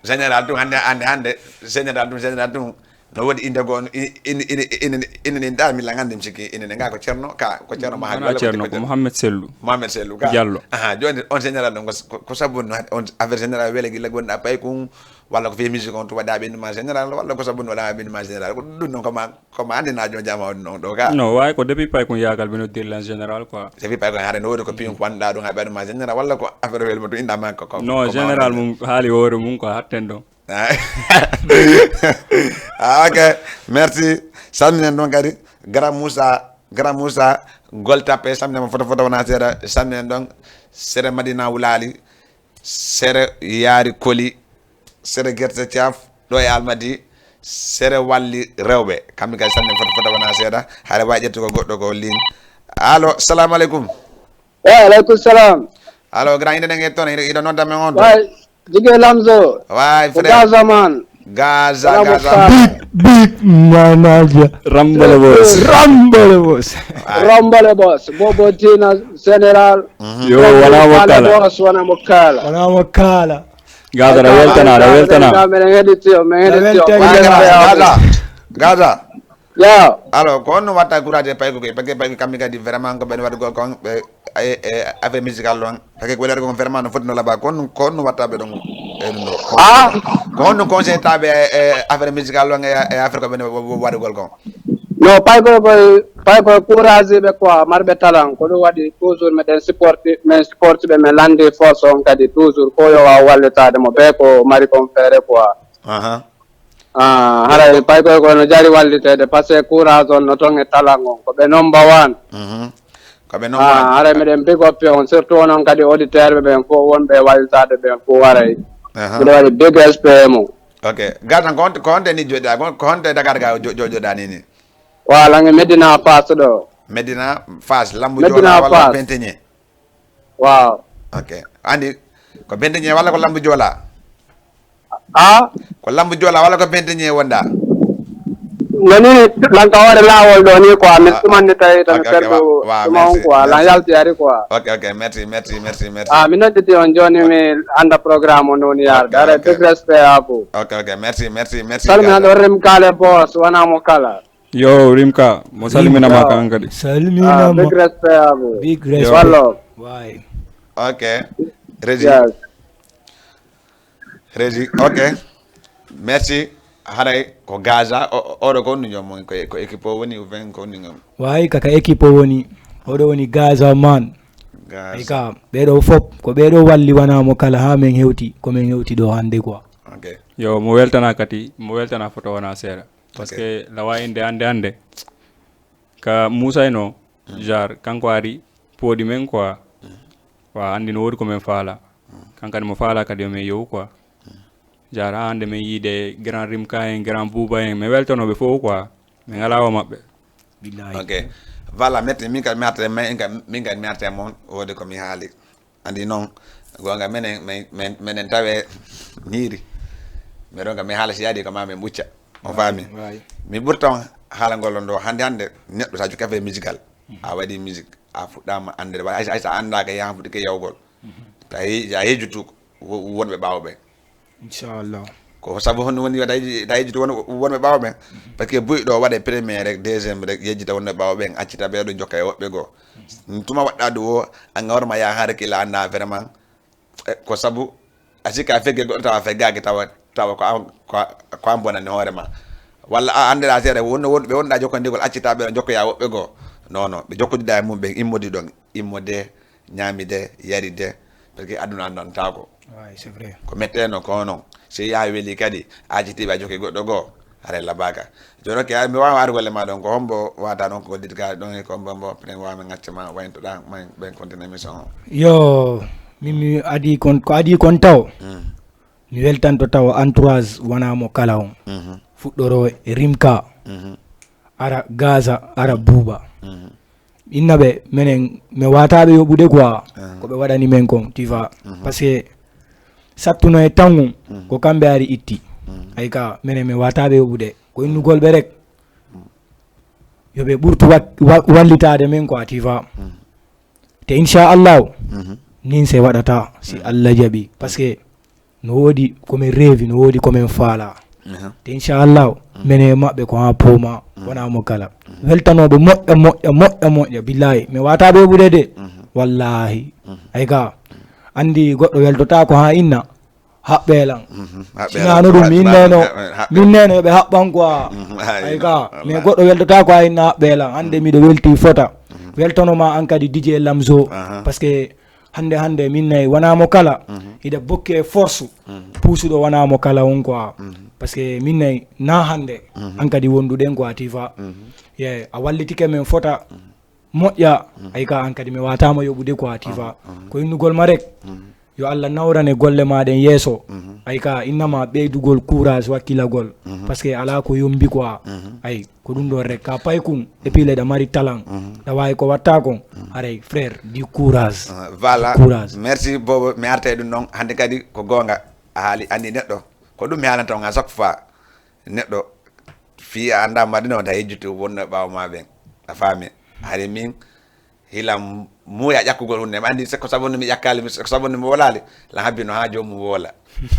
général ɗum hannde hannde hannde général ɗum général ɗum no woodi inde goo ine nin da milla ngannde mi sikki ine ne ngaa ko ceerno ka ko ceerno mahamed wona ceerno ko mohammed sellu mohammed sellu ka diallo aha jooni on général ɗum ko sabu on affaire général wele gilla gonɗa pay kum walla ko fii musique on to waɗa ɓennduma général walla ko sabu on waɗa ɓennduma général ko ɗum ɗum ko ma Comme andi na jo jama on non ɗo ka. No wawi ko depuis pay kon yagal bino dirlan général quoi. Depuis pay kon hare no wodi ko piyon ko wanda ɗum ha ɓeɗo ma général walla ko affaire wel mo to inda ma ko. No général mum haali hoore mum quoi hatten ɗon. Ah, ok, merci. Salminen ɗon kadi Grand Moussa, Grand Moussa Goltape, salminen mo foto foto wona seeɗa, salminen ɗon Sere Madina Wulali, Sere Yaari Koli, Sere Gerte Caaf, ɗo e Almadi, Sere Walli Rewɓe. Kamɓe kadi sanne fota fota wona seeɗa. Haɗa wawi ƴettugo goɗɗo ko lin. Allo, salamu aleykum. Wa aleykum salam. Allo, grand inde ɗen e toon, iɗo nodda men on to. Way, Jige Lamzo. Way, frère. Gaza man. Gaza, Gaza. Big, big manager. Rambole boss. Rambole boss. Rambole boss. Bobo Tina General. Yo, wana mo kala. Boss, wana mo kala. Wana mo kala. Gaza ra weltana ra weltana. Meɗen heɗitiyo meɗen heɗitiyo. Gaza. Gaza. Ya. Alors ko honno watta courage e payko koy pake payko kamɓe kadi vraiment ko ɓen waɗugol kon ɓe e affaire musical ɗon pake ko waɗata kon vraiment no foti no laɓa ko honno ko honno watta ɓe ɗon e ɗum ɗo. Ah. Ko honno conseil taɓe e affaire musical ɗon e affaire ko ɓen waɗugol kon. No paykoy koy paykoy courage ɓe quoi marɓe talan ko ɗum waɗi toujours meɗen supporti min supporti ɓe min landi force on kadi toujours ko yo waw wallitade mo ɓe ko mari kon feere quoi. Haray paykoy koy no jari wallitede par ce que courage on no ton e talan on ko ɓe nomba wan. Ko ɓe noon. Ah, haray miɗen big up on, surtout onon kadi auditeur ɓe ɓen fof wonɓe e waylisaade ɓen fof haray. Aha. Miɗo waɗi big respect e mum. Ok. Gatan ko honto, ko honto ni jooɗiɗaa? Ko, ko honto e Dakar ga jo-, jo-, jooɗiɗaa ni ni? Wala nge Medina Fass ɗo. Medina Fass, Lambu Medina Joola walla Fass. Benteñe? Waaw. Ok. Andi ko Benteñe walla ko Lambu Joola? Ah? Ko Lambu Joola walla ko Benteñe wonɗaa? Nani lanka hoore laawol ɗo ni quoi, min tumanni tawi tan. Ok, ok, perdu wa-, wa-, tuma on merci, quoi, lan merci. Yalti ari quoi. Ok, ok, merci, merci, merci, merci. Ah, mi nodditi on jooni, mi anda programme o noon yarde. Ok, ok. Big respect à vous. Ok, ok, merci, merci, merci, salmina Gaza. Ɗo Rim Kale boss, wona mo kala. Yo, Rimka, mo salminama. Rimka. Kan kadi. Salminama. Ah, big respect à vous. Big respect. Yo. Wallo. Why? Ok. Régis. Yes. Régis, ok. Merci. Haray ko Gaza, o, o, oɗo ko honɗum joom mon, ko, ko équipe o woni, ou bien ko honɗum joom? Why, kaka équipe o woni. Oɗo woni Gaza man. Gaza. Ay ka, ɓeɗo fop, ko ɓeɗo walli wona mo kala ha min hewti, ko min hewti ɗo hannde quoi. Ok. Yo, mo weltana kadi, mo weltana foto wona seeɗa. Parce que lawa inde hannde hannde. Ka Moussa eno, genre, kanko ari, pooɗi men quoi. Wa anndi no woodi ko men faala. Kankadi mo faala kadi o men yewu quoi. Genre, ha hannde men yiide grand Rimka en, grand Bouba en, men weltono ɓe fof quoi. Men alaa o maɓɓe. Billahi. Ok. Voilà, merci, min kadi mi arta, min kadi, min kadi mi arta e mon, woodi ko mi haali. Andi noon, goonga menen, men, men, menen tawe ñiiri. Mais ɗon kam, mi haala si yaadi ko ma min ɓucca. On faami? Waay. Mi ɓurta on haala ngol ɗon ɗo. Hannde, hannde, neɗɗo sa jokki affaire musical, a waɗi musique, a fuɗɗaama annde, wa-, hay, hay sa anndaaka, yahan fuɗɗike yawgol. Ta ye-, a yejjutu wo-, wonɓe ɓaawo ɓe. Inchallah. Ko sabu honno woni wata yejji-, ta yejjito won-, wonɓe ɓaawo ɓen? Parce que buy ɗo waɗe premier rek, deuxième rek, yejjita wonɓe ɓaawo ɓen, accita ɓe ɗo jokka e woɓɓe goo. Tuma waɗɗa ɗum o, a ngawrama ya hare kila annda vraiment, eh, ko sabu a sikka fegge goɗɗo tawa feggaaki tawa, tawa ko an, ko a, ko an bonani hoore ma. Walla a anndeɗa seeɗa, wonno won-, ɓe wonɗa jokkondigol, accita ɓe ɗo jokkoya woɓɓe goo. Non, non, ɓe jokkodida e mum ɓen, immodi ɗon, immode. Ñaamide, yaride, parce que aduna anndantaako. Waay, c'est vrai. Ko metteno ko non. Si yaa weli kadi, a accitiiɓe a jokki goɗɗo goo, haray labaaka. Jooni ke, mi waawa ar golle ma ɗon, ko hombo wata noon ko gollirta ɗon e ko hombo mbo, pren waawa mi ngacca ma, wayntoɗa, ma ɓen continue émission o. Yo, min mi adi kon, ko adi kon taw. Mm. Mi weltanto taw entourage wona mo kala on. Mhm. Fuɗɗoro e Rimka, mhm, ara Gaza, ara Buuba. Mhm. Inna ɓe, menen, mi wataɓe yoɓude quoi. Ah. Ko ɓe waɗani men kon, tu vois. Mhm. Parce que sattuno e tangu, mhm, ko kamɓe ari itti. Mhm. Ay ka, menen, mi wataɓe yoɓude. Ko innugol ɓe rek. Mhm. Yo ɓe ɓurtu wa-, wa-, wallitaade men quoi, tu vois. Mhm. Te inchallahu, mhm, nin se waɗata, si, mhm, Allah jaɓi. Parce que no woodi ko min reevi, no woodi ko min faala. Aha. Te inchallahu, mm, mene maɓɓe ko ha pooma, mm, wona mo kala. Mm. Weltanooɓe moƴƴa, moƴƴa, moƴƴa, moƴƴa, billahi. Mi wata ɓe ɓuuɗe de. Mhm. Wallahi. Mhm. Ay ka, andi goɗɗo weltotaako ha inna, haɓɓe lan. Mhm. Haɓɓe lan. Sinano ɗum, min neno, haɓɓe, min neno ɓe haɓɓan quoi. Mhm. Ay, ay ka, mais goɗɗo weltotaako ha inna haɓɓe lan. Hande, mhm, miɗo welti fota. Mhm. Weltanoma an kadi D J Lamzo. Aha. Parce que hande, hande, min nayi, wona mo kala, mhm, hiɗa bokke e force, mhm, puusuɗo wona mo kala on quoi. Mhm. Parce que min nayi, na hande, mhm, an kadi wonduɗen quoi, tu vois. Mhm. Ye, a wallitike men fota, mhm, moƴƴa, mhm, ay ka an kadi mi watama yoɓude quoi, tu vois. Mhm. Ko innugol ma rek, mhm, yo Allah nawrane golle ma ɗen yeeso. Mhm. Ay ka innama ɓeydugol courage, wakkilagol. Mhm. Parce que ala ko yombi quoi. Mhm. Ay, ko ɗum ɗon rek, ka paykun, et puis le ɗa mari talan, mhm, ɗa wawi ko watta kon, mhm, haray, frère, du courage. Ah, voilà. Courage. Merci, Bobo. Mi arta e ɗum ɗon. Hande kadi ko goonga. A haali, andi neɗɗo. Ko ɗum mi haalanta on à chaque fois. Neɗɗo fii a anda madina wonta yejjutu wonno ɓaawo ma ɓen. A faami? Hari min hila muuya ƴakkugol hunde. Mi andi ko sabu mi ƴakkali, ko sabu mi wolaali. La habbino ha joomum woola.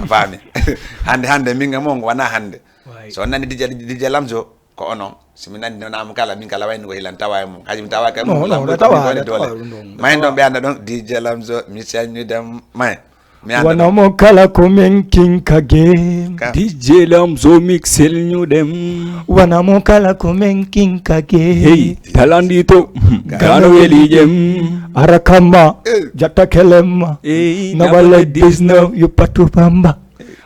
A faami? Hande, hande min ga mon wona hande. Waay. So on nani D J, D J Lamzo, ko onon. Si mi nani nonamo kala, min kala wayno ko hilan tawa e mum. Haji mi tawa kay mum, non, non, Lamzo, tawa, mi woni doole. Tawa ɗum ɗon. May ɗon ɓe anda ɗon, D J Lamzo, mi salmini dem, may. Mi anda wona ɗon. Mo kala ko men kinka game. Ka. D J Lamzo mixel ñu dem. Wona mo kala ko men kinka game. Hey, talandi to, ka. Gano weli jem. Ara kamma, eh, jatta kelemma. Ey, na wala dix-neuf, yu patu pamba.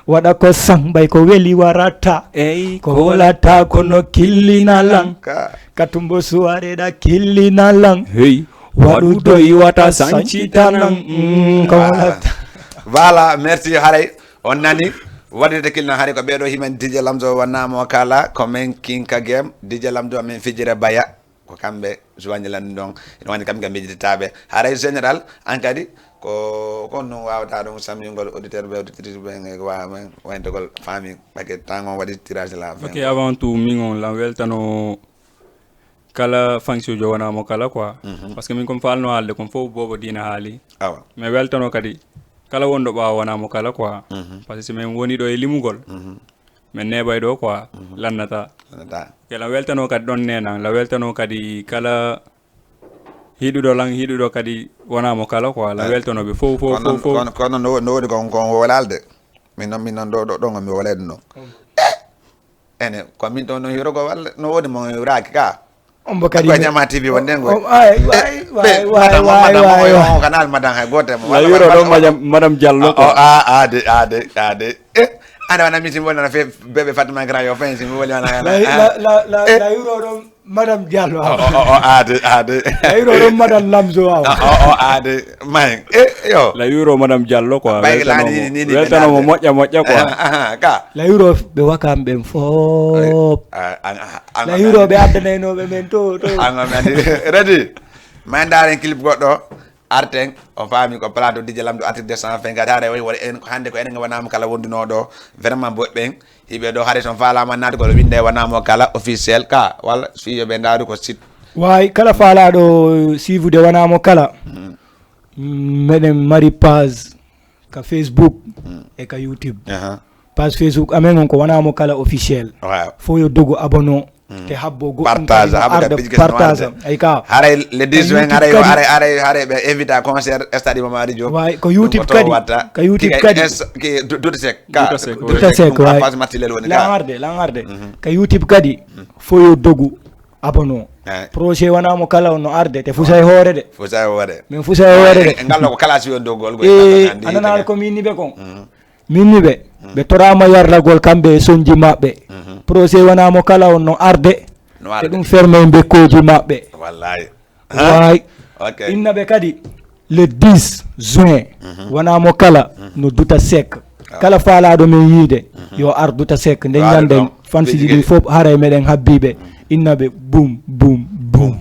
Waɗa ko sang, ɓay ko weli warata. Ey, ko wolata kono killina lan. Ka. Katumbo suware ɗa killina lan. Hey. Waɗu doy wata sañci tanam. Mm, ko wonata. Voilà, merci. Haray on nani. Waɗirde kilna hari ko ɓeeɗo himen Dj Lamzo wonamo kala ko men kinka game. Dj Lamzo men fijira baya. Ko kamɓe joigne lan ɗon. Ina woni kamɓe kam miijiditaaɓe. Haray général an kadi ko kon non wawata ɗon samyugol auditeur ɓe auditrice ɓe e wawa men wayntogol famille ɓake tan on waɗi tirage la fin. Ok, avant tout min on lan weltano kala fansujo wona mo kala quoi. Parce que min kon falno haalde kon fof bobo dina haali. Awa. Mais weltano kadi kala wonɗo ɓawo wona mo kala quoi. Parce que si min woni ɗo e limugol, min neɓay ɗo quoi. Lannata. Lannata. Ke la weltano kadi ɗon nenan la weltano kadi kala hiɗuɗo lan hiɗuɗo kadi wona mo kala quoi la weltano ɓe fof fof fof fof. Kono no woodi kon kon wolaalde. Min noon min noon ɗo ɗo ɗon mi wolayde noon. Ene ko min ɗon no hirogo walla no woodi mo hiraki ka. Ombo kadi Ko Jama T V wonde ngo. Ay way way way way way. Kanal madan hay gote mo. La yuro ɗon madame Diallo ko. Ah ah de ah de ah de. Eh. Ana wana mitin wala na fe bebe Fatima Grand yo fen si mi wala na. La la la la yuro ɗon madame Diallo. Oh ah de ah de. La yuro ɗon madame Lamzo aw. Oh ah de. May. Eh yo. La yuro madame Diallo quoi. Bay la ni ni ni. Weltano mo moƴƴa moƴƴa quoi. Ka. La yuro ɓe wakam ɓen fof. La yuro ɓe addanaynoɓe men to to. Anga men ready. May ndaren clip goɗɗo. Arten o faami ko plateau Dj Lamzo artiste deux cent vingt-quatre hare woni woni en hannde ko enen wonama kala wondunoɗo vraiment boɗɓen hiɓe ɗo hare son falama natgol winde wonamo kala officiel ka walla fiyo ɓe ndaru ko site. Way kala falaɗo sivude wonamo kala. Meɗen mari page ka Facebook e ka YouTube. Page Facebook amen on ko wonamo kala officiel. Fo yo dogu abonné. Te habbo goɗɗum partage ay ka. Haray le dix juin haray haray haray haray ɓe invita concert stade Iba Mar Diop. Way ko YouTube kadi. Ka YouTube kadi. Duta sek ka. Duta sek way. Langarde langarde. Ka YouTube kadi. Fo yo dogu abonné. Projet wonamo kala on no arde te fusay hoore de. Fusay hoore. Min fusay hoore de. Ngal ko kala si on dogol. Eh anana ko min ni be kon. Min ni ɓe ɓe torama yarlagol kamɓe e sonji maɓɓe. Procès wonamo kala on no arde. E ɗum ferme e mbekkoji maɓɓe. Wallahi. Way. Inna ɓe kadi le dix juin wonamo kala no duta sek. Kala falaɗo men yiide yo ar duta sek nde ñanden. Fansiji ɗi fof haray meɗen habbiɓe. Inna ɓe bum bum bum.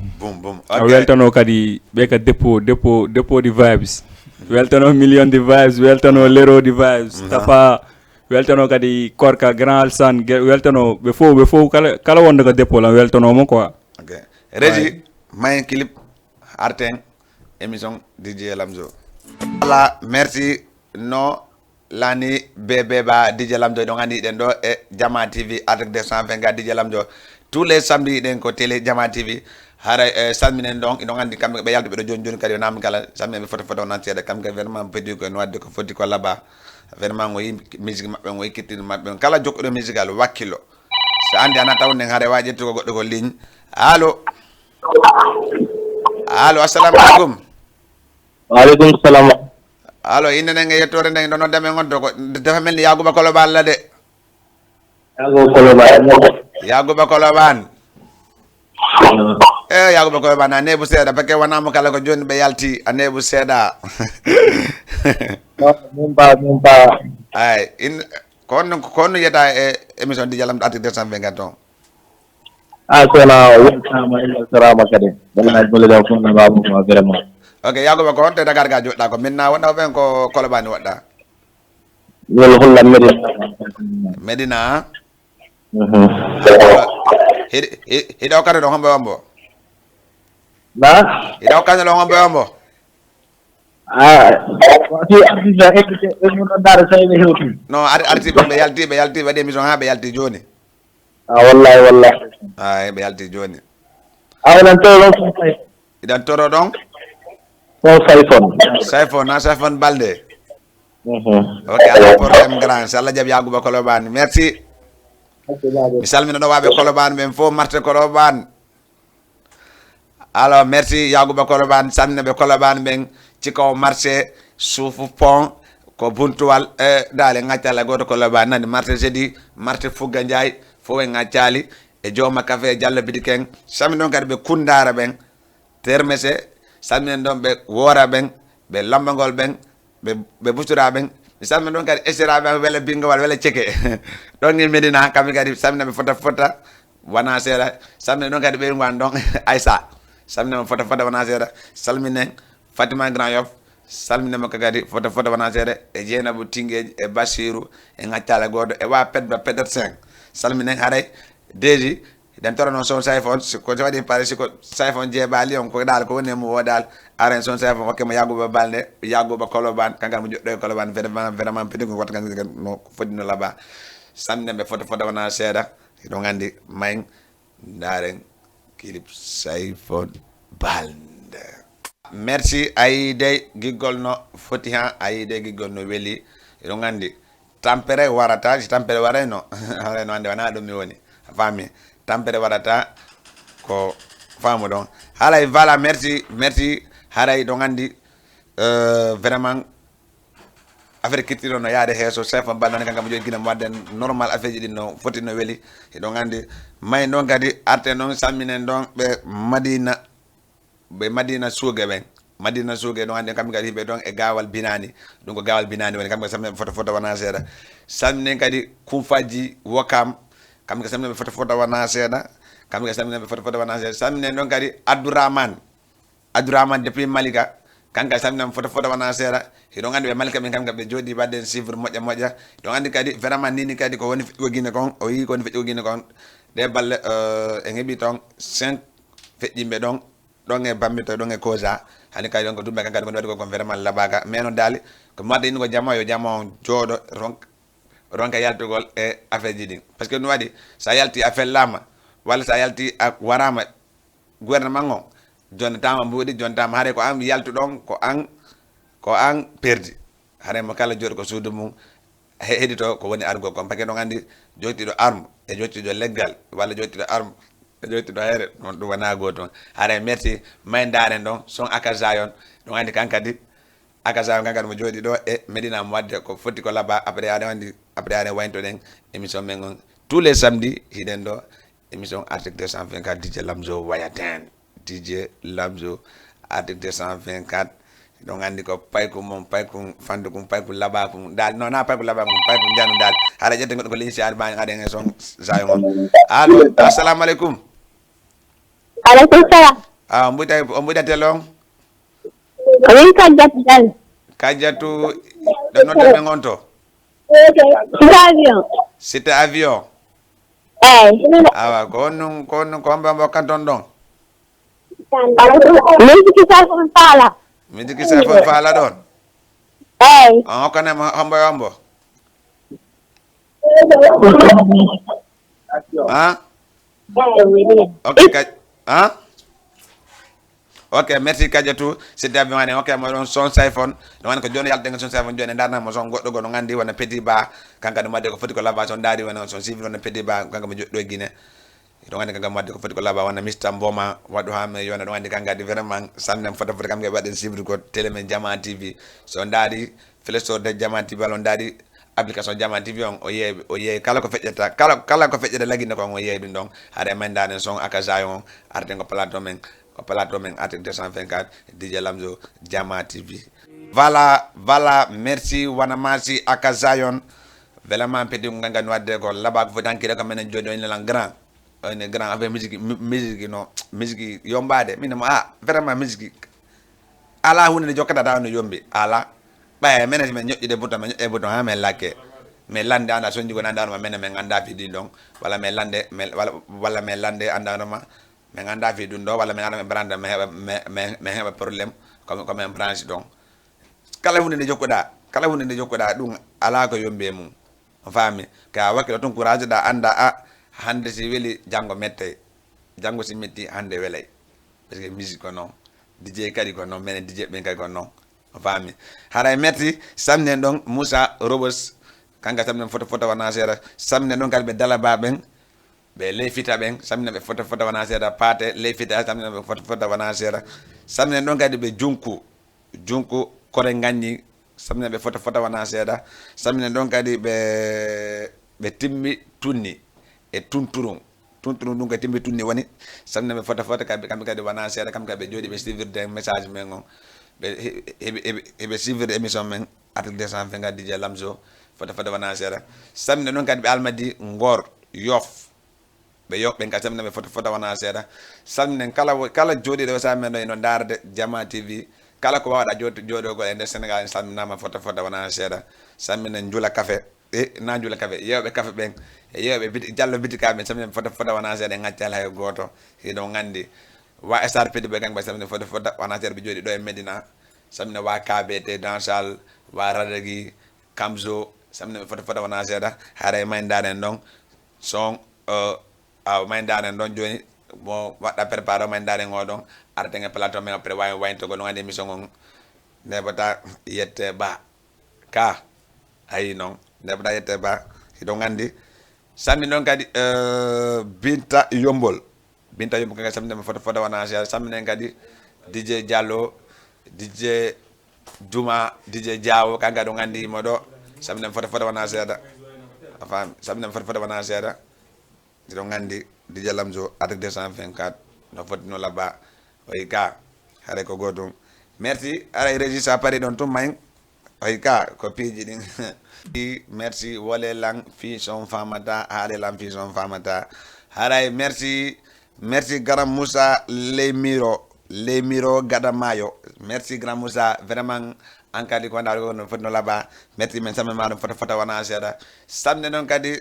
A weltano kadi ɓe ka dépôt dépôt dépôt di vibes. Weltano million di vibes weltano lero di vibes tapa. Weltano kadi korka grand alsan weltano ɓe fof ɓe fof kala kala wonde ko dépôt lan weltanomo quoi. Régi mayen clip arten émission. Dj Lamzo. Voilà merci. No lani bébé ba Dj Lamzo ɗon andi ɗen ɗo e Jama T V avec deux cent vingt ga Dj Lamzo. Tous les samedi ɗen ko télé Jama T V. Haray e salminen ɗon iɗon andi kamɓe ɓe yaltuɓe ɗo joni joni kadi o namdi kala salminen ɓe foto foto nan seeɗa kamɓe kadi vraiment pedi ko no wadde ko foti ko laba. Vraiment o yi musique maɓɓe o yi kittini maɓɓe kala jokkuɗo musical wakkilo. So andi ana taw nden haray wa ƴettugo goɗɗo ko ligne. Allo. Allo assalamu aleykum. Waaleykum salam. Allo inde nden e yettore nden ɗo nodda men on to ko defa men yaguba koloba alla de. Yaguba koloba. Yaguba koloban. E yaguba koloban a nebu seeɗa parce que wonamo kala ko joni ɓe yalti a nebu seeɗa. Mumba mumba. Ay in ko honno ko honno yiyata e émission Dj Lamzo arti deux cent vingt on. A kono weltama e weltorama kadi. Wallahi golle ɗe fof no vraiment. Ok yaguba ko honto e dakar ga joɗɗa ko minna wonɗa ɓen ko kolobani woɗɗa. Wol hollan medina. Medina. Hiɗa hokkata ɗon hombo e hombo. Na. Hiɗa hokkata ɗon hombo e hombo. Ah, si artiste invité e mun ɗon ndaara tawi ɓe hewti. Non arti ɓe ɓe yalti ɓe yalti ɓe waɗi émission ha ɓe yalti joni. Ah wallahi wallahi. Ah ɓe yalti joni. Ah onon tawi ɗon. Iɗan toro ɗon. Ko sayfon. Sayfon na sayfon balde. Ok ala problème grand si allah jaɓi yaguba kolobani merci. Mi salmina ɗo waɓe kolobani ɓen fof marte kolobani. Alors merci yaguba kolobani salmina ɓe kolobani ɓen cikaw marché suufu pont ko buntuwal e daale gaccala goto kolobani nani marché jeudi marché fugga ndiaye fof e gaccali e jooma café e diallo bidi ken sami ɗon kadi ɓe kundara ɓen termese Salminen ɗon ɓe Woora ɓen, ɓe Lambagol ɓen, ɓe, ɓe Busura ɓen. Mi salmina ɗon kadi Esira ɓen, wela Bingowal, wela Ceke. Ɗon e Medina, kamɓe kadi salmina ɓe fota fota, wona seeɗa. Salmina ɗon kadi ɓeyrugo an ɗon, Aissa. Salmina mo fota fota, wona seeɗa. Salminen Fatima Grand Yoff. Salmina mo kadi fota fota, wona seeɗa. E Jeynabou Tinguèdj, e Bassirou, e Ŋaccala Gooto, e wa Pedba Petersen. Salminen haray, Deji, Idan toro noon son sayfon, si ko waɗi pare, si ko sayfon jeeɓaali on, ko dal ko woni e mum o dal, aren son sayfon, okke mo Yaguba Balde, Yaguba Koloban, kankan mo joɗɗo e Koloban, vraiment, vraiment, petit ko watta kan no foti no laba. Samne ɓe foto foto wona seeɗa, hiɗon anndi mayen, ndaren clip sayfon Balde. Merci, ayi dey giggol no foti ha, ayi dey giggol no weli. Hiɗon anndi, tampere warata, si tampere warayno, warayno hannde wona ɗum mi woni. A faami? Tampere warata ko faamu ɗon. Haray, voilà, merci, merci. Haray ɗon anndi, euh, vraiment, affaire culture no yaade heeso, chef on Balde kanka mo jogi gina mo wadde normal, affaire ji ɗin no foti no weli. Hiɗon anndi, may ɗon kadi, arte ɗon, salminen ɗon ɓe Madina, ɓe Madina Suuge ɓen. Madina Suuge ɗon anndi kamɓe kadi hiɓe ɗon e Gaawal Binaani. Ɗum ko Gaawal Binaani woni kamɓe salminen foto foto wona seeɗa. Salminen kadi Kumfaji Wokam. Kamɓe kadi salminen ɓe foto foto wona seeɗa. Kamɓe kadi salminen ɓe foto foto wona seeɗa. Salminen ɗon kadi Abdourahmane. Abdourahmane depuis Malika. Kanka salminen foto foto wona seeɗa. Hiɗon anndi ɓe Malika ɓen kamɓe ɓe jooɗi wadde suivre moƴƴa moƴƴa. Hiɗon anndi kadi vraiment nini kadi ko woni feƴƴugo Gine kon. O yii ko woni feƴƴugo Gine kon. Ɗe balle, euh, en heɓi ton cinq feƴƴimɓe ɗon. Ɗon e Bambito, ɗon e Koza. Hani kadi ɗon ko Dumbe kan kadi ko waɗi ko kon vraiment labaka. Mais non daali, ko mata indi ko jama, yo jama on jooɗo, ronk-, ronka yaltugol e affaire ji ɗin. Parce que no waɗi, sa yalti a fellama, walla sa yalti a warama gouvernement on, jonnatama mbuuɗi, jonnatama haare ko an yaltu ɗon, ko an, ko an perdi. Haray mo kala jooɗo ko suudu mum, he-, heɗito ko woni argo kon. Parce que ɗon anndi jottiiɗo arme, e jottiiɗo leggal, walla jottiiɗo arme, e jottiiɗo hayre, non ɗum wona gooto. Haray merci, may ndaaren ɗon, son Aka Zion, ɗon anndi kan kadi, Aka Zion kan kadi mo jooɗi ɗo e Medina mo wadde ko foti ko laba, après aɗa anndi, après aɗa wayntoɗen émission men on. Tous les samedis, hiɗen ɗo, émission Arctic deux cent vingt-quatre, D J Lamzo Wayaten. D J Lamzo, Arctic deux cent vingt-quatre. Ɗon anndi ko paykum mon, paykum fandukum, paykum labakum. Dal, non, na paykum labakum, paykum janu dal. Haɗa ƴette goɗɗo ko ligne si aɗa bani aɗa en son sayo mon. Allo, assalamu alaikum. Alaikum salam. Ah, on mbuɗa, on mbuɗa telon? Ko min Kajjatu Dal. Kajjatu, ɗo noddata men on to? Cité Avion. Cité Avion. Eyi. Awa, ko on nun, ko on nun, ko homɓe on ɓe hokkanton ɗon? Min jiki Sarfon Faala. Min jiki Sarfon Faala ɗon? Eyi. On hokkane mo hombo e hombo? Ha? Ok, ka-, ha? Ok, merci Kadiatou. Sidde Abimane, ok, mo ɗon son Sayfon. Ɗum woni ko jooni yalten son Sayfon jooni, ndarna mo son goɗɗo goɗɗo nganndi wona Petit Ba. Kanka ɗum wadde ko foti ko laba son ndaari wona son civil wona Petit Ba, kanka mo joɗɗo e Guinée. Ɗum woni kanka mo wadde ko foti ko laba wona Mister Mboma, waɗu ha me yona ɗum woni kanka di vraiment salmina fota fota kam ke waɗen civil ko télé men Jama T V. So ndaari Play Store de Jama T V walla on ndaari application Jama T V on, o yeeɓi, o yeeɓi kala ko feƴƴata, kala, kala ko feƴƴata lagine kon, o yeeɓi ɗum ɗon. Haɗa e men ndaaren son Aka Zion on, arten ko plateau men, ko plateau men Arctic deux cent vingt-quatre, D J Lamzo, Jama T V. Voilà, voilà, merci, wana merci Aka Zion. Vraiment, petit ko gangan wadde ko laba ko foti hankide ko menen joni on lan grand. On est grand avec musique, mu-, musique, non, musique yombaade. Min mo, ah, vraiment musique. Ala huunde nde jokkata tawa no yombi. Ala. Ɓay menen si men ñoƴƴude bouton, men ñoƴƴe bouton, ha men lakke. Men lande anda sonji ko nanda ma menen men anda fi ɗin ɗon. Walla men lande, men, walla, walla men lande anda no ma. Men anda fi ɗum ɗo, walla men anda men branda, men heɓa, men, men, men heɓa problème. Ko men, ko men branche ɗon. Kala huunde nde jokkuɗa, kala huunde nde jokkuɗa, ɗum ala ko yombi e mum. On faami? Ka wakkilo tun courage ɗa anda a, hande si weli, jango mettay. Jango si metti, hande welay. Parce que musique ko non. D J kadi ko non, menen D J ɓen kadi ko non. On faami? Haray metti, samnen ɗon Moussa Robos, kanka samnen foto foto wana seeɗa. Samnen ɗon kadi ɓe Dalaba ɓen, ɓe Ley Fita ɓen, samnen ɓe foto foto wana seeɗa. Paate Ley Fita, samnen ɓe foto foto wana seeɗa. Samnen ɗon kadi ɓe Junku. Junku Kore Ngaññi, samina ɓe fota fota wona seeɗa, samina ɗon kadi ɓe, ɓe Timmi Tunni e Tunturun, Tun tun ɗum ko timmi tun ni woni. Samne ɓe fota fota kamɓe, kamɓe kadi wona seeɗa, kamɓe kadi ɓe jooɗi ɓe suivirde message men on. Ɓe he- heɓi heɓi heɓe suivirde émission men. Article deux cent vingt-quatre, D J Lamzo, fota fota wona seeɗa. Samne noon kadi ɓe Almadi, Ngor, Yoff. Ɓe Yoff ɓen kadi samne ɓe fota fota wona seeɗa. Samne kala wo- kala jooɗiiɗo o saamen ɗo ino ndaarde Jama T V. Kala ko waawɗa jooɗ- jooɗoogol e nder Sénégal en salminaama fota fota wona seeɗa. Samine Njula Kafe. E na Njula Kafe, yeewɓe kafe ɓen, e yeewɓe biti- Jallo Bitika ɓen, samine fota fota wona seeɗa, en ngaccaali hay gooto. Hiɗon nganndi wa Star Pidi ɓe, kamɓe samine fota fota wona seeɗa, ɓe jooɗi ɗo e Medina. Samine wa K B T Dansal, wa Radagi, Kamzo, samine fota fota wona seeɗa. Haray may ndaaren ɗon son, eh, aw may ndaaren ɗon jooni, mo waɗɗa préparé o may ndaaren o ɗon, arten e plateau men, après wawi wayntogol ɗon anndi émission on. Nebata yette ba. Ka ayi noon, nebata yette ba, hiɗon anndi. Samine noon kadi, eh, Binta Yombol. Binta Yombol kanka samine fota fota wona seeɗa. Saminen kadi D J Diallo, D J Juma, D J Diawo, kanka ɗon anndi mo ɗo. Samine fota fota wona seeɗa. A faami? Samine fota fota wona seeɗa. Hiɗon anndi D J Lamzo, Article deux cent vingt-quatre, no foti no labba. Oyi ka, haray ko gootum. Merci, haray Régis a pari ɗon tun may. Oyi ka, ko piiji ɗin. Merci, wole lan fii son famata, haale lan fii son famata. Haray merci, merci Grand Moussa Leymiro, Leymiro Gadamayo. Merci Grand Moussa, vraiment, an kadi ko ndaar ko no foti no labba. Merci men samne ma ɗum fota fota wona seeɗa. Samne noon kadi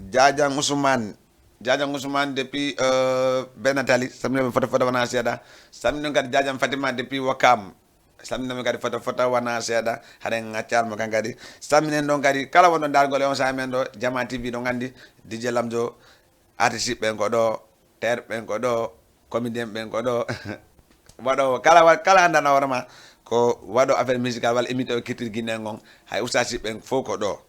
Jajan Ousmane, Jajan Ousmane depuis, euh, Benatali, samine ɓe fota fota wona seeɗa. Samine noon kadi Jajan Fatima depuis Wakam. Samine men kadi fota fota wona seeɗa. Haɗen ngaccaali mo kan kadi. Saminen ɗon kadi kala wonɗo ndaargol e on saaha men ɗo, Jama T V ɗon anndi, D J Lamzo, artiste ɓen ko ɗo, terre ɓen ko ɗo, comédien ɓen ko ɗo. Waɗoowo kala wa- kala anndana hoore ma ko waɗo affaire musical walla émetteur culture guinéen on, hay ustaas ɓen fof ko ɗo.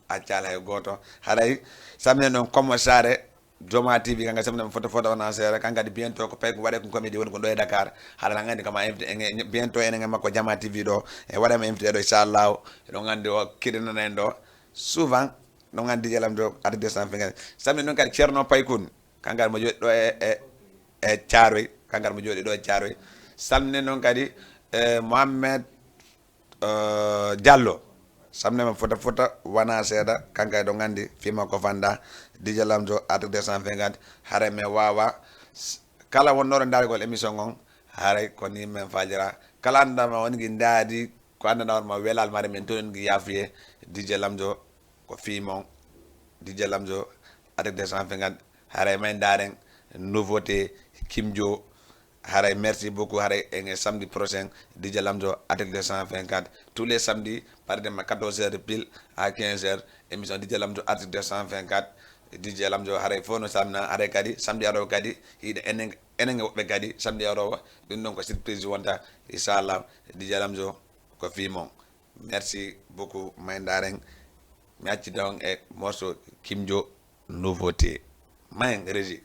Accaali hay gooto. Haray saminen ɗon Komo Saare, Joma T V, kanka saminen fota fota wona seeɗa. Kanka kadi bientôt ko payko waɗe ko comédie woni ko ɗo e Dakar. Haɗa lan anndi kama invité en, bientôt enen e makko Jama T V ɗo. E waɗama invité ɗo, inchallahu. Eɗon anndi o kiɗinana en ɗo. Souvent, ɗon anndi D J Lamzo, Article deux cent vingt-quatre. Saminen noon kadi Ceerno Paykun. Kanka mo jooɗi ɗo e, e, e Thiaroye. Kanka mo jooɗi ɗo e Thiaroye. Saminen noon kadi, eh, Mohamed eh, Diallo, samne ma fota fota wona seeɗa, kanka e ɗon anndi fima ko fanda, D J Lamzo, Article deux cent vingt-quatre, haray men waawa, s- kala wonnooɗo ndaargol émission on, haray ko ni men faajira. Kala anndama woni gi ndaadi, ko anndana hoore ma welal mare men toon gi yaafuye, D J Lamzo, ko fii mon, D J Lamzo, Article deux cent vingt-quatre, haray may ndaaren, nouveauté, Kimjo, haray merci beaucoup, haray en e samedi prochain, D J Lamzo, Article deux cent vingt-quatre. Tous les samedis, par exemple, quatorze heures pile à quinze heures, émission D J Lamzo, Article deux cent vingt-quatre. D J Lamzo, haray fof no samna, haray kadi, samedi aroowo kadi, hiɗa enen, enen e woɓɓe kadi, samedi aroowo, ɗum ɗon ko surprise wonta, inchallah, D J Lamzo, ko fii mon. Merci beaucoup, may ndaaren. Mi accida on e morceau Kimjo, nouveauté. Mayen, Régie.